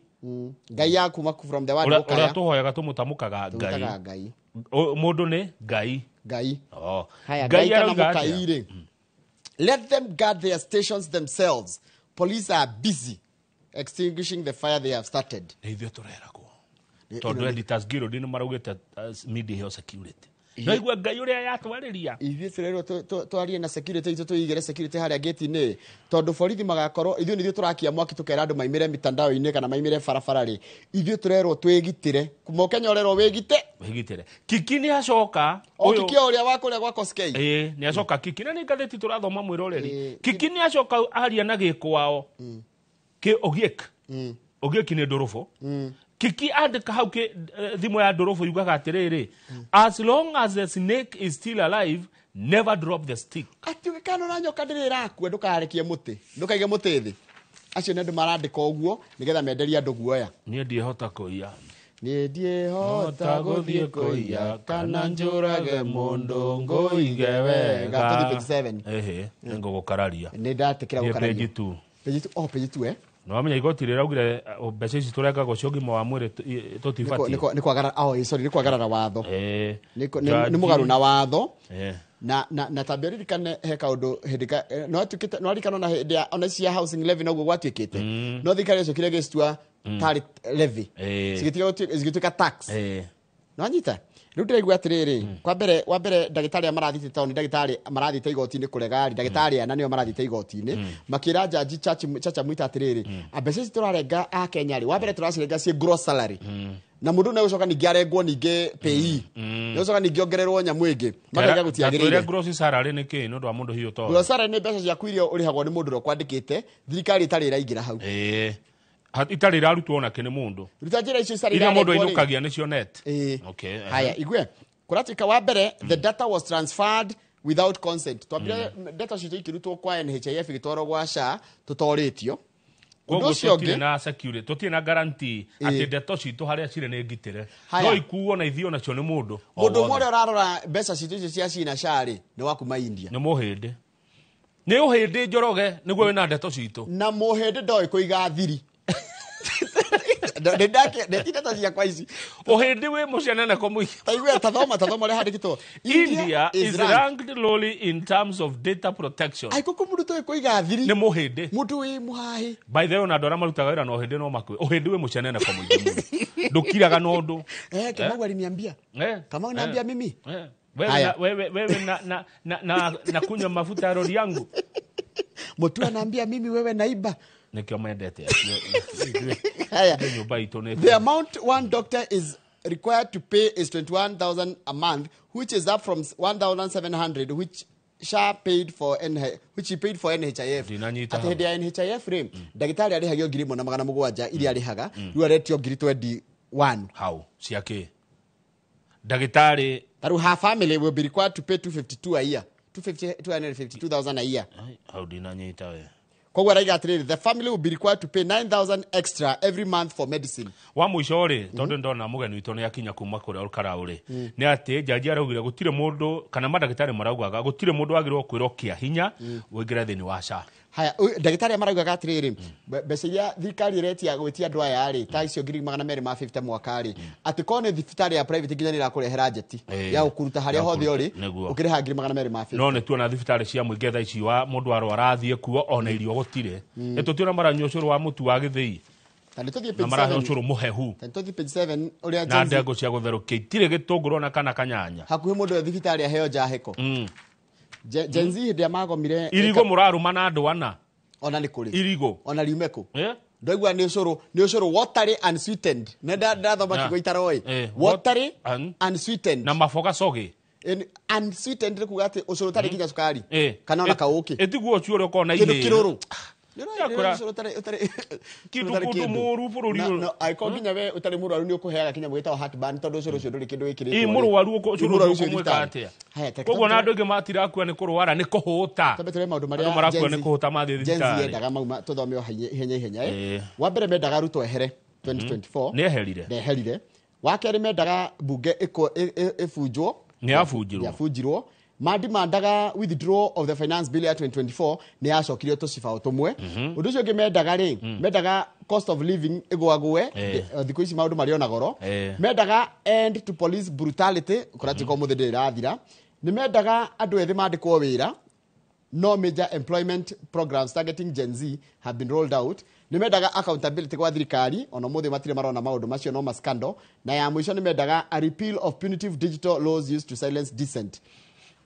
Ngai ya kuma from the word gũkaya. Ũrĩa tũhoyaga tũmũtamũkaga Ngai. Ngai. Mũndũ nĩ Ngai. Ngai. Oh. Haya, Ngai kana mũkai rĩ. Let them guard their stations themselves. Police are busy extinguishing the fire they have started. Nĩ ithuĩ tũreragwo. Tondũ Editors Guild nĩ maraugĩte media health security. No igua Ngai ũrĩa yatwarĩria. Ithuĩ tũrerwo twarie na security itũ tũigĩre security harĩa gate-inĩ. Tondũ borithi magakorwo ithuĩ nĩthuĩ tũrakia mwaki tũkera andũ maimĩre mitandao-inĩ kana maimĩre barabara rĩ. Ithuĩ tũrerwo twĩgitĩre. Mũkenya ũrerwo wĩgite. Wĩgitĩre. Kiki nĩ acoka. O Kiki ũrĩa wa kũrĩa gwa Koskei. Nĩ acoka Kiki na nĩ ngathĩti tũrathoma mwĩroreri. Kiki nĩ acoka aria na gĩkwao. Kĩ Ogiek. Ogiek nĩ ndũrũbũ. Kiki andĩka hau thimũ ya ndũrũbũ yugaga atĩrĩrĩ, as long as the snake is still alive, never drop the stick. Atĩ ũngĩkana na nyoka ndĩrĩ ĩrakua ndũkarekie mũtĩ, ndũkaige mũtĩ thĩ. Acio nĩ andũ marandĩka ũguo nĩgetha menderie andũ guoya. Niĩ ndiĩhota kũiya. Niĩ ndiĩhota gũthiĩ kũiya kana njũrage mũndũ ngũige wega. 2027. Ehe, nĩngũgũkararia. Nĩ ndatĩkĩra gũkararia. Page 2. Page 2, oh page 2 No amenya igoti rĩraugire mbeca ici tũrengagwo cia ũgima wa mwĩrĩ tũtibatiĩ. Nĩ kwagarara, oh sorry, nĩ kwagarara watho. Nĩ mũgarũ na watho. Na tambia ririkane he kaũndũ hĩndĩ no atuĩkĩte no ririkane ona hĩndĩ ya ona cia housing levy noguo gwatuĩkĩte. No thirikari yacokire ĩgĩcitua tarĩ levy. Cigĩtuĩka tax. No anyita. Rĩu ndĩraigua atĩrĩrĩ, kwa mbere wa mbere ndagĩtarĩ arĩa marathiĩte taũni, ndagĩtarĩ marathiĩte igoti-inĩ kũrega rĩ, ndagĩtarĩ ana nĩo marathiĩte igoti-inĩ, makĩra jaji Chacha Mwita atĩrĩrĩ, mbeca ici tũrarenga a Kenya rĩ, wa mbere tũracirenga ciĩ gross salary. Na mũndũ nĩegũcoka ningĩ arengwo ningĩ pay. Nĩegũcoka ningĩ ongererwo nyamũ ĩngĩ. Makaiga gũtiagĩrĩire. Twĩre gross salary nĩ kĩĩ nĩ ũndũ wa mũndũ hihi ũtoĩ? Gross salary nĩ mbeca ciaku iria ũrĩhagwo nĩ mũndũ ũrĩa ũkwandĩkĩte, thirikari ĩtarĩ ĩraingĩra hau. Itarĩ irarutwo onake nĩ mũndũ. Ruta njĩra icio itarĩ iria mũndũ irarengwo rĩ. ainũkagia nĩcio net. Okay. Haya, igue. Kũratuĩka wa mbere, the data was transferred without consent. Twambire data citũ ikĩrutwo kwa NHIF igĩtwarwo gwa SHA tũtorĩtio. Ũndũ ũcio tũtirĩ ũngĩ na security, tũtirĩ na guarantee atĩ ndeto citũ harĩa cirĩ nĩ ngitĩre. Haya. No ikuo na ithio nacio nĩ mũndũ. Mũndũ ũmwe ũrĩa ũrarora mbeca citũ icio cia SHA na SHA rĩ, nĩ wa kuma India. Nĩ mũhĩndĩ. Nĩ ũhĩndĩ Njoroge nĩguo wĩna ndeto citũ. Na mũhĩndĩ ndoĩ kũiga thiri. Ndeto ciakwa ici. Ũhĩndĩ wĩ mũcianene ko mũingĩ. Ta igua, tathoma ũrĩa handĩkĩtwo. India is ranked lowly in terms of data protection. Ai kũkũ mũndũ toĩ kũiga thiri. Nĩ mũhĩndĩ. Mũndũ wĩ mũhahĩ. By the way, ona andũ arĩa marutaga wĩra na ũhĩndĩ no makue. Ũhĩndĩ wĩ mũcianene ko mũingĩ mũno. Ndũkiraga na ũndũ. Kamau aliniambia. Kamau anaambia mimi. Wewe na kunywa mafuta ya rori yangu. Mũtu anaambia mimi wewe naiba. Nĩkĩo mendete. Haya. Nyũmba itũ nĩ The amount one doctor is required to pay is 21,000 a month, which is up from 1,700 which SHA paid for which he paid for NHIF. Ndinanyita Atĩ hĩndĩ ya NHIF rĩ, ndagĩtarĩ arĩhagio 1,700 iria arĩhaga, rĩu aretio 21. Hau cia kĩ? Ndagĩtarĩ Tarĩu her family will be required to pay 252 a year. 252,000 a year. Hau ndinanyita we. Koguo araiga atĩrĩrĩ, the family will be required to pay 9000 extra every month for medicine. Wa mũico rĩ, tondũ ndona mũgeni witũ nĩ akinya kuma kũrĩa Olkalau rĩ, nĩ atĩ jaji araugire gũtirĩ mũndũ kana mandagĩtarĩ maraugaga gũtirĩ mũndũ wagĩrĩirwo kwĩrwo kĩa hinya ũingĩre thĩinĩ wa SHA. Haya, ndagĩtarĩ maraugaga atĩrĩrĩ, mbeca iria thirikari ĩretia gwĩtia andũ aya rĩ, ta icio 250,000 mwaka rĩ, atĩ korwo nĩ thibitarĩ ya private nginya nĩ ĩrakũrehera njeti ya gũkũruta harĩa hothe ũrĩ, ũkĩrĩha 250,000. No nĩ tuona thibitarĩ cia mũingĩ thaa ici wa mũndũ arwara athiĩ kuo ona irio gũtirĩ. Nĩ tũtiona maranyua ũcũrũ wa mũtu wa gĩthĩi. Na nĩ tũthiĩ page Na maraheo 7. ũcũrũ mũhehu. Na nĩ tũthiĩ page 7 ũrĩa Na Gen Z ndengũ cia gũtherũkia itirĩ gĩtũngũrũ ona kana kanyanya. Hakuhĩ mũndũ e thibitarĩ aheo njahĩko. Gen Z hĩndĩ ĩrĩa magomire Irigũ mũrarũma na andũ ana. Ona nĩ kũrĩ. Irigũ. Ona riume kũ? Ndaigua nĩ ũcũrũ, nĩ ũcũrũ watery unsweetened. Nĩ ndathoma kiugo itaroĩ. Watery unsweetened. Na maboga cogĩ. Unsweetened nĩ kuga atĩ ũcũrũ ũtarĩ nginya cukari. Kana ona kaũkĩ. Ĩtiguo ũcio ũrĩa ũkoragwo na Kĩndũ ihĩĩ. kĩrũrũ. Kĩndũ kũndũ mũru bũrũri ũyũ. Angĩkorwo nginya we ũtarĩ mũrwaru nĩ ũkũheaga kĩnyamũ gĩtagwo heartburn tondũ ũcũrũ ũcio ndũrĩ kĩndũ wĩkĩrĩtwo. Ĩ, mũrwaru ũcũrũ ũcio ũkũmwĩka atĩa? Haya, reke Koguo na andũ aingĩ matirakua nĩ kũrwara, nĩ kũhũta. Twambe tũrore maũndũ marĩa Andũ marakua Gen nĩ Z kũhũta mathiĩ Gen Z thibitarĩ. yendaga mauma tũthome o ihenya ihenya, Wa mbere mendaga Ruto ehere 2024. Nĩ eherire. Nĩ eherire. Wa kerĩ mendaga mbunge ĩbunjwo. Nĩ yabunjirwo. Nĩ yabunjirwo. Mandimandaga withdrawal of the finance bill ya 2024 nĩ yacokirio tũcibao tũmwe. Ũndũ ũcio ũngĩ mendaga rĩ, mendaga cost of living ĩgũagũe, thikũ ici maũndũ marĩ ona goro. Mendaga end to police brutality, kũratuĩka ũmũthĩ ndĩrĩ ĩrathira. Nĩ mendaga andũ ethĩ mandĩkwo wĩra. No major employment programs targeting Gen Z have been rolled out. Nĩ mendaga accountability gwa thirikari, ona ũmũthĩ matirĩ marona maũndũ macio no ma scandal. Na ya mũico nĩ mendaga a repeal of punitive digital laws used to silence dissent.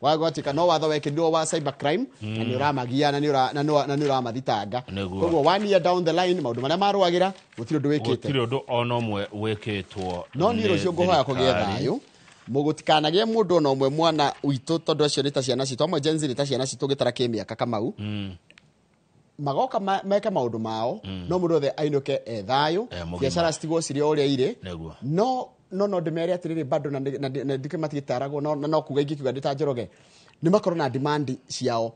Wagwatĩka no watho wekĩrirwo wa cyber crime, na nĩ ũramagia, na nĩ ũramathitanga. Koguo 1 year down the line maũndũ marĩa marũagĩra gũtirĩ ũndũ wĩkĩte. Gũtirĩ ũndũ ona ũmwe wĩkĩtwo. No niĩ rũciũ ngũhoya kũgĩe thayũ. Mũgũtikanagĩe mũndũ ona ũmwe mwana witũ tondũ acio nĩ ta ciana citũ, amwe Gen Z nĩ ta ciana citũ gĩtara kĩ mĩaka Kamau. Magoka meke maũndũ mao, no mũndũ othe ainũke e thayũ, biacara citigwo cirĩ o ũrĩa irĩ. No no ndĩmere atĩrĩrĩ bado na ndike matigĩtaragwo, no kuga ingĩkiuga ndĩ ta Njoroge, nĩ makorwo na demand ciao.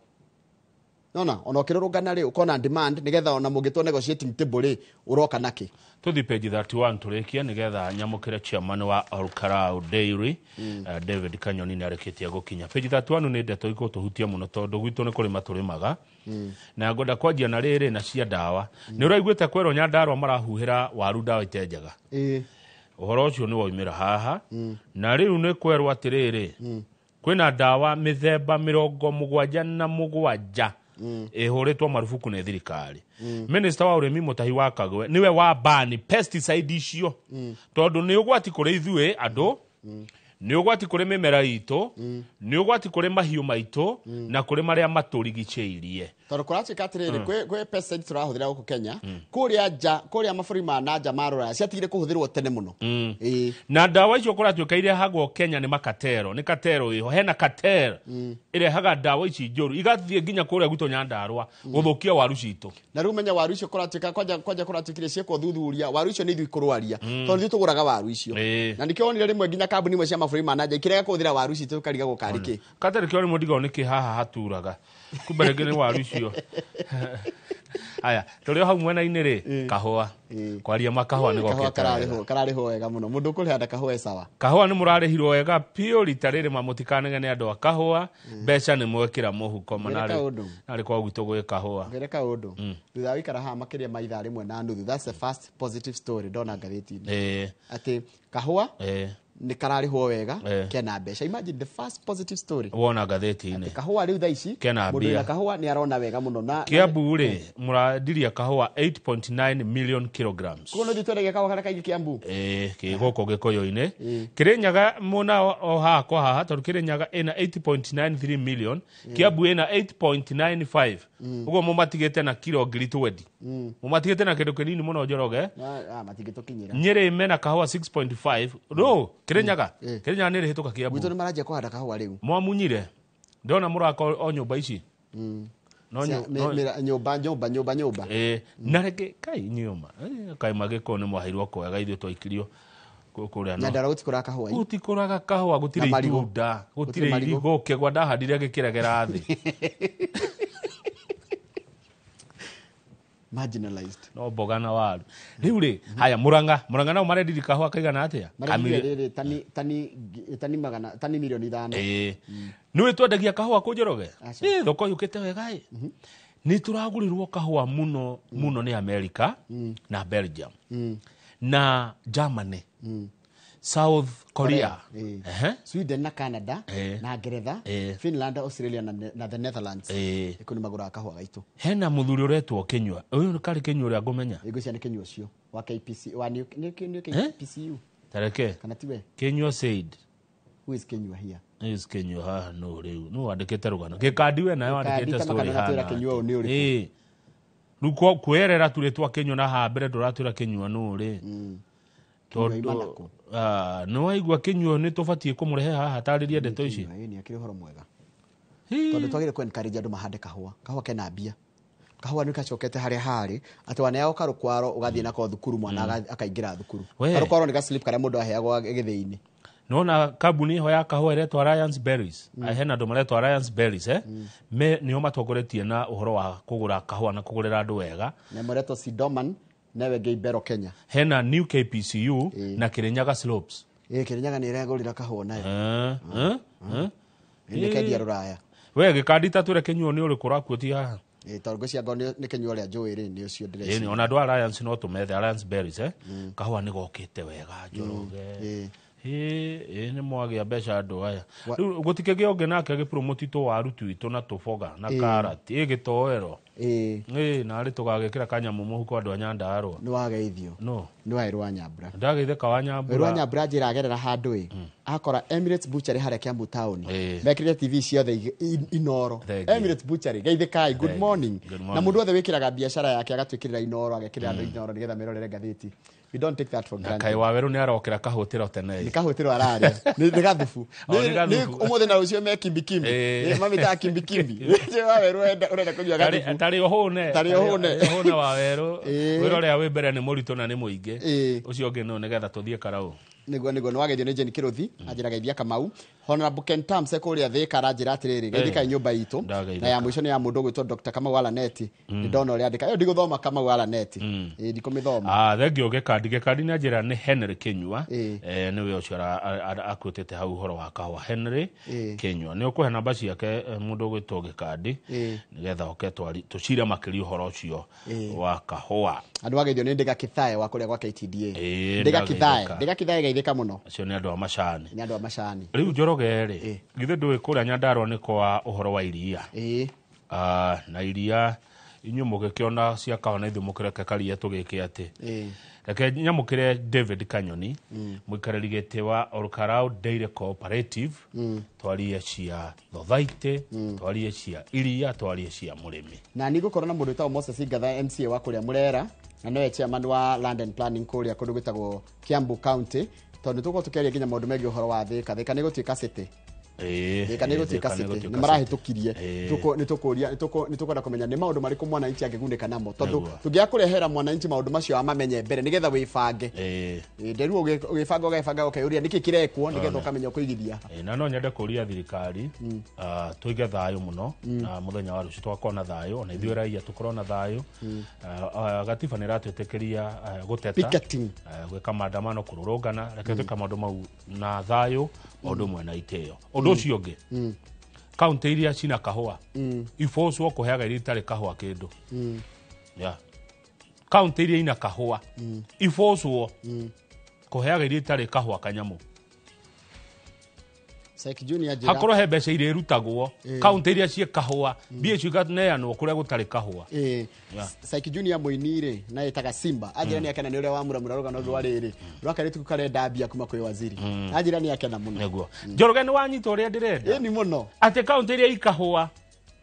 Nona ona ũkĩrũrũngana rĩ, ũkona demand nĩgetha ona mũngĩtwo negotiating table rĩ, ũroka nakĩ. Tũthiĩ page 31 tũrĩkie nĩgetha nyamũkĩre chairman wa Olkalau Dairy, David Kanyoni nĩ arĩkĩtie gũkinya. Page 31 nĩ ndeto igũtũhutia mũno tondũ gwitũ nĩ kũrĩma tũrĩmaga. Na ngwenda kwanjia na rĩrĩ na cia ndawa. Nĩ ũraiguĩte kwerwo Nyandarua marahuhĩra waru ndawa itenjaga. Ũhoro ũcio nĩ woimĩra haha. Na rĩu nĩ kwerwo atĩrĩrĩ, kwĩna ndawa mĩthemba 77 ĩhũrĩtwo marubuku nĩ thirikari. Minister wa ũrĩmi Mutahi wa Kagwe nĩwe wa bani pesticide icio, tondũ nĩ ũgwati kũrĩ ithuĩ andũ, nĩ ũgwati kũrĩ mĩmera itũ, nĩ ũgwati kũrĩ mahiũ maitũ, na kũrĩ marĩa matũrigicĩirie. Tondũ kũratuĩka atĩrĩrĩ, kwĩ pesticide tũrahũthĩra gũkũ Kenya, kũrĩa nja, kũrĩa mabũrũri ma na nja ma rũraya ciatigire kũhũthĩrwo tene mũno. Na ndawa icio kũratuĩka irehagwo Kenya nĩ makatero, nĩ katero ĩho, hena katero ĩrehaga ndawa ici njũru, igathiĩ nginya kũrĩa gwitũ Nyandarua gũthũkia waru citũ. Na rĩu menya waru icio kũratuĩka, kwanja kũratuĩkire ciĩkwo thuthuria, waru icio nĩ ithuĩ ikũrwaria, tondũ ithuĩ tũgũraga waru icio. Na nĩkĩo wonire rĩmwe nginya kambuni imwe cia mabũrũri ma na nja ikĩrega kũhũthĩra waru citũ tũkarigagwo karĩ kĩ. Katero kĩo rĩmwe ndigagwo nĩkĩ haha haturaga. Kumbe rĩngĩ nĩ waru icio. Aya, tũrĩ o hau mwena-inĩ rĩ, kahũa. Kwaria makahũa nĩ Kahũa gokĩte wega. kararĩhwo wega mũno. Mũndũ ũkũrĩha kahũa e sawa. Kahũa nĩ mũrarĩhirwo wega biũ rita rĩrĩ, mamũtikanegene andũ a kahũa. Mbeca nĩ mwekĩra mũhuko, Ngwĩre kaũndũ. narĩ kwa gwitũ gwĩ kahũa. Ngwĩre kaũndũ. Thutha wa gũikara haha makĩria ma ithaa rĩmwe na nuthu, that's the first positive story ndona ngathĩti-inĩ. Atĩ kahũa nĩ kararĩhwo wega, kena mbeca. Imagine the first positive story. Wona ngathĩti-inĩ. Kahũa rĩu thaa ici, Kena mũndũ mbia. wĩna kahũa nĩ arona wega mũno. Na Kiambu rĩ, mũrendirie kahũa 8.9 million kilograms. Koguo no ithuĩ twendagia kahũa karĩa kaingĩ Kiambu? Kĩ gũkũ Gĩkũyũ-inĩ. Kĩrĩnyaga mũna o haha kwa haha, tondũ Kĩrĩnyaga ĩna 8.93 million, Kiambu ĩna 8.95. Ũguo mũmatigĩte na kiro ngiri twendi. Mũmatigĩte na kĩndũ kĩnini mũno Njoroge. Matingĩtũkinyĩra. Nyĩrĩ mena kahũa 6.5. No, Kĩrĩnyaga. Kĩrĩnyaga nĩ ĩrĩhĩtũka Kiambu. Gwitũ nĩ maranjia kũhanda kahũa rĩu. Mwamunyire. Ndona mũraka o nyũmba ici. No Nyũmba, nyũmba, nyũmba, nyũmba. Na rĩngĩ kai nyũmba. Kai magĩkũyũ nĩ mwaheirwo kwega ithuĩ twaikirio kũrĩa no. Nyandarua gũtikũraga kahũa. Gũtikũraga kahũa, gũtirĩ Na marigũ. itunda, Gũtirĩ gũtirĩ marigũ. irigũ, kĩgwa ndahandire gĩkĩregera thĩ. Marginalized. No mboga na waru. Rĩu rĩ, haya Murang'a, Murang'a nao marendiri kahũa kaigana atĩa? Marendire rĩrĩ tani tani tani magana tani milioni 5. Ĩĩ. Nĩũĩ twendagia kahũa kũ Njoroge? Aca. Ĩ thoko yũkĩte wega ĩ. Nĩ tũragũrĩrwo kahũa mũno mũno nĩ America na Belgium na Germany, South Korea, Korea. Sweden na Canada na Ngeretha, Finland, Australia na the Netherlands. Ĩkũ nĩ magũraga kahũa gaitũ. Hena mũthuri ũretwo Kinyua. Ũyũ karĩ Kinyua ũrĩa ngũmenya. Ngwĩciria nĩ Kinyua ũcio wa KPC wa nĩ KPCU. Tareke. Kana tiwe? Kinyua said. Who is Kinyua here? Is Kinyua haha no rĩu. No wandĩkĩte rũgano. Gĩkandi we nayo wandĩkĩte story hana. Kinyua ũyũ nĩ ũrĩkũ? Rĩu kwĩrera turĩtwa Kinyua na haha mbere ndũratwĩra Kinyua nũ rĩ. Tondũ nĩ waigua Kinyua nĩ tũbatiĩ kũmũrehe haha tarĩrie ndeto ici. Nĩ akĩrĩ ũhoro mwega. Tondũ twagĩrĩire kũ encourage andũ mahande kahũa. Kahũa kena mbia. Kahũa nĩ gacokete harĩa harĩ atĩ waneagwo karũkwaro ũgathiĩ nako thukuru mwana akaingĩra thukuru. Karũkwaro nĩ ga slip karĩa mũndũ aheagwo gĩthĩi-inĩ. Nona kambuni ĩho ya kahũa ĩretwo Alliance Berries. Hena andũ maretwo Alliance Berries me nĩo matongoretie na ũhoro wa kũgũra kahũa na kũgũrĩra andũ wega. Na maretwo Sidoman newe Ngĩibero Kenya. Hena New KPCU na Kirinyaga Slopes. Kirinyaga nĩ ĩregũrĩra kahũa nayo. Nĩ kendia rũraya. We gĩkandi ta twĩre Kinyua nĩ ũrĩkũ ũrakuotia haha? Tondũ ngwĩciria angorwo nĩ Kinyua ũrĩa njũĩ rĩ nĩ ũcio ndĩreciria. Ona andũ a Alliance no tũmethe Alliance Berries kahũa nĩ gokĩte wega Njoroge. Nĩ mwagĩa mbeca andũ aya. Rĩu gũtikĩgĩa ũngĩ nake agĩpromote tũwaru twitũ na tũboga na karati gĩtoero. Narĩ tũgagĩkĩra kanyamũ mũhuko andũ a Nyandarũa. Nĩ wageithio. No. Nĩ waerwo wa Nyambura. Ndageithĩka wa Nyambura. Werũ wa Nyambura njĩra agerera handũ ĩ. Akora Emirates Butchery harĩa Kiambu town. Mekĩrĩte TV ciothe Inoro. Emirates Butchery geithĩkai, good morning. Na mũndũ wothe wĩkĩraga biacara yake agatwĩkĩrĩra Inoro, agekĩrĩra andũ Inoro nĩgetha merorere ngathĩti. We don't take that for granted. Kai Waweru nĩ arokĩra kahũtĩro tene. Nĩ kahũtĩro ararĩa. Nĩ gathubu. Nĩ ũmũthĩ na rũciũ me kimbikimbi. Mamĩtaga kimbikimbi. Nĩ Waweru ũrenda kũnyua gathubu. Tarĩ ũhũne. Tarĩ ũhũne. Ũhũne Waweru. Wĩra ũrĩa wĩ mbere nĩ mũritũ na nĩ mũingĩ. Ũcio ũngĩ no nĩgetha tũthiĩ karaũ. Nĩguo nĩguo nĩ wageithio nĩ Jane Kĩrũthi anjĩra geithia Kamau. Honorable Ken Tamse kũrĩa Thĩka aranjĩra atĩrĩrĩ geithĩkai nyũmba itũ. Na ya mũico nĩ ya mũndũ ũgwĩtwo Dr. Kamau Alaneti. Nĩ ndona ũrĩa andĩka. Ĩyo ndigũthoma Kamau Alaneti. Ndikũmĩthoma. Thengio Gĩkandi. Gĩkandi nĩ anjĩra nĩ Henry Kinyua. Nĩwe ũcio akuĩtĩte hau ũhoro wa kahũa Henry Kinyua. Nĩ ũkũhe namba ciake mũndũ ũgwĩtwo Gĩkandi nĩgetha oke tũcire makĩria ũhoro ũcio wa kahũa. Andũ wageithio nĩ Ndĩga Kĩthae wa kũrĩa gwa KTDA. Ndĩga Kĩthae. Ndĩga Kĩthae geithĩka mũno. Acio nĩ andũ a macani. Nĩ andũ a macani. Rĩu Njoroge rĩ, githĩ ndũĩ kũrĩa Nyandarũa nĩ kwa ũhoro wa iria. Na iria inyuĩ mũgĩkĩona cia kahũa na ithuĩ mũkĩreke karia tũgĩke atĩ. Reke nyamũkĩre David Kanyoni, mũikarĩri gĩtĩ wa Olkarau Dairy Cooperative, twarie cia thothaitĩ, twarie cia iria, twarie cia mũrĩmi. Na nĩ ngũkorwo na mũndũ wĩtagwo Moses Ngatha MCA wa kũrĩa Mũrera, na nĩwe chairman wa Land and Planning kũrĩa kũndũ gwĩtagwo Kiambu County. Tondũ tũgũkorwo tũkĩaria nginya maũndũ megiĩ ũhoro wa Thĩka. Thĩka nĩ gũtuĩka city. Thĩka nĩ gũtuĩka city. Nĩ marahĩtũkirie. Nĩ tũkwenda kũmenya nĩ maũndũ marĩkũ mwananchi angĩgunĩka namo. Tondũ tũngĩaga kũrehera mwananchi maũndũ macio amamenye mbere nĩgetha wĩbange. Nderu ũgĩbanga ũgebanga ũkeyũria nĩkĩ kĩrekwo nĩgetha ũkamenya ũkũigithia. Na no nyende kũria thirikari tũige thayũ mũno na mũthenya wa rũciũ tũgakorwo na thayũ ona ithuĩ raia tũkorwo na thayũ. Gatiba nĩ ĩratwĩtĩkĩria gũteta, gwĩka maandamano, kũrũrũngana. Reke twĩke maũndũ mau na thayũ o ũndũ ũmwe na itĩo. Ũndũ ũcio ũngĩ, kaunti iria cina kahũa ibocwo kũheaga iria itarĩ kahũa kĩndũ. Kaunti iria ina kahũa ibocwo kũheaga iria itarĩ kahũa kanyamũ. Hakorwo he mbeca iria irutagwo kaunti iria ciĩ kahũa, mbia icio ikaneanwo kũrĩa gũtarĩ kahũa. Saiki Junior mũini rĩ na ĩtaga Simba anjĩra nĩ akena nĩ ũrĩa wamuramura rũgano rwa rĩrĩ rwa kairĩtu karenda mbia kuma kwĩ waziri. Anjĩra nĩ akena mũno. Nĩguo Njoroge nĩ wanyita ũrĩa ndĩrenda. Ĩni mũno. Atĩ kaunti iria ikahũa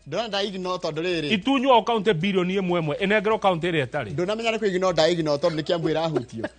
ndona ndaignore tondũ rĩrĩ itunywo kaunti bilioni ĩmwe ĩmwe ĩnengerwo kaunti ĩrĩa ĩtarĩ. Ndũnamenya nĩ kũignore ndaignore tondũ nĩ Kiambu ĩrahutio.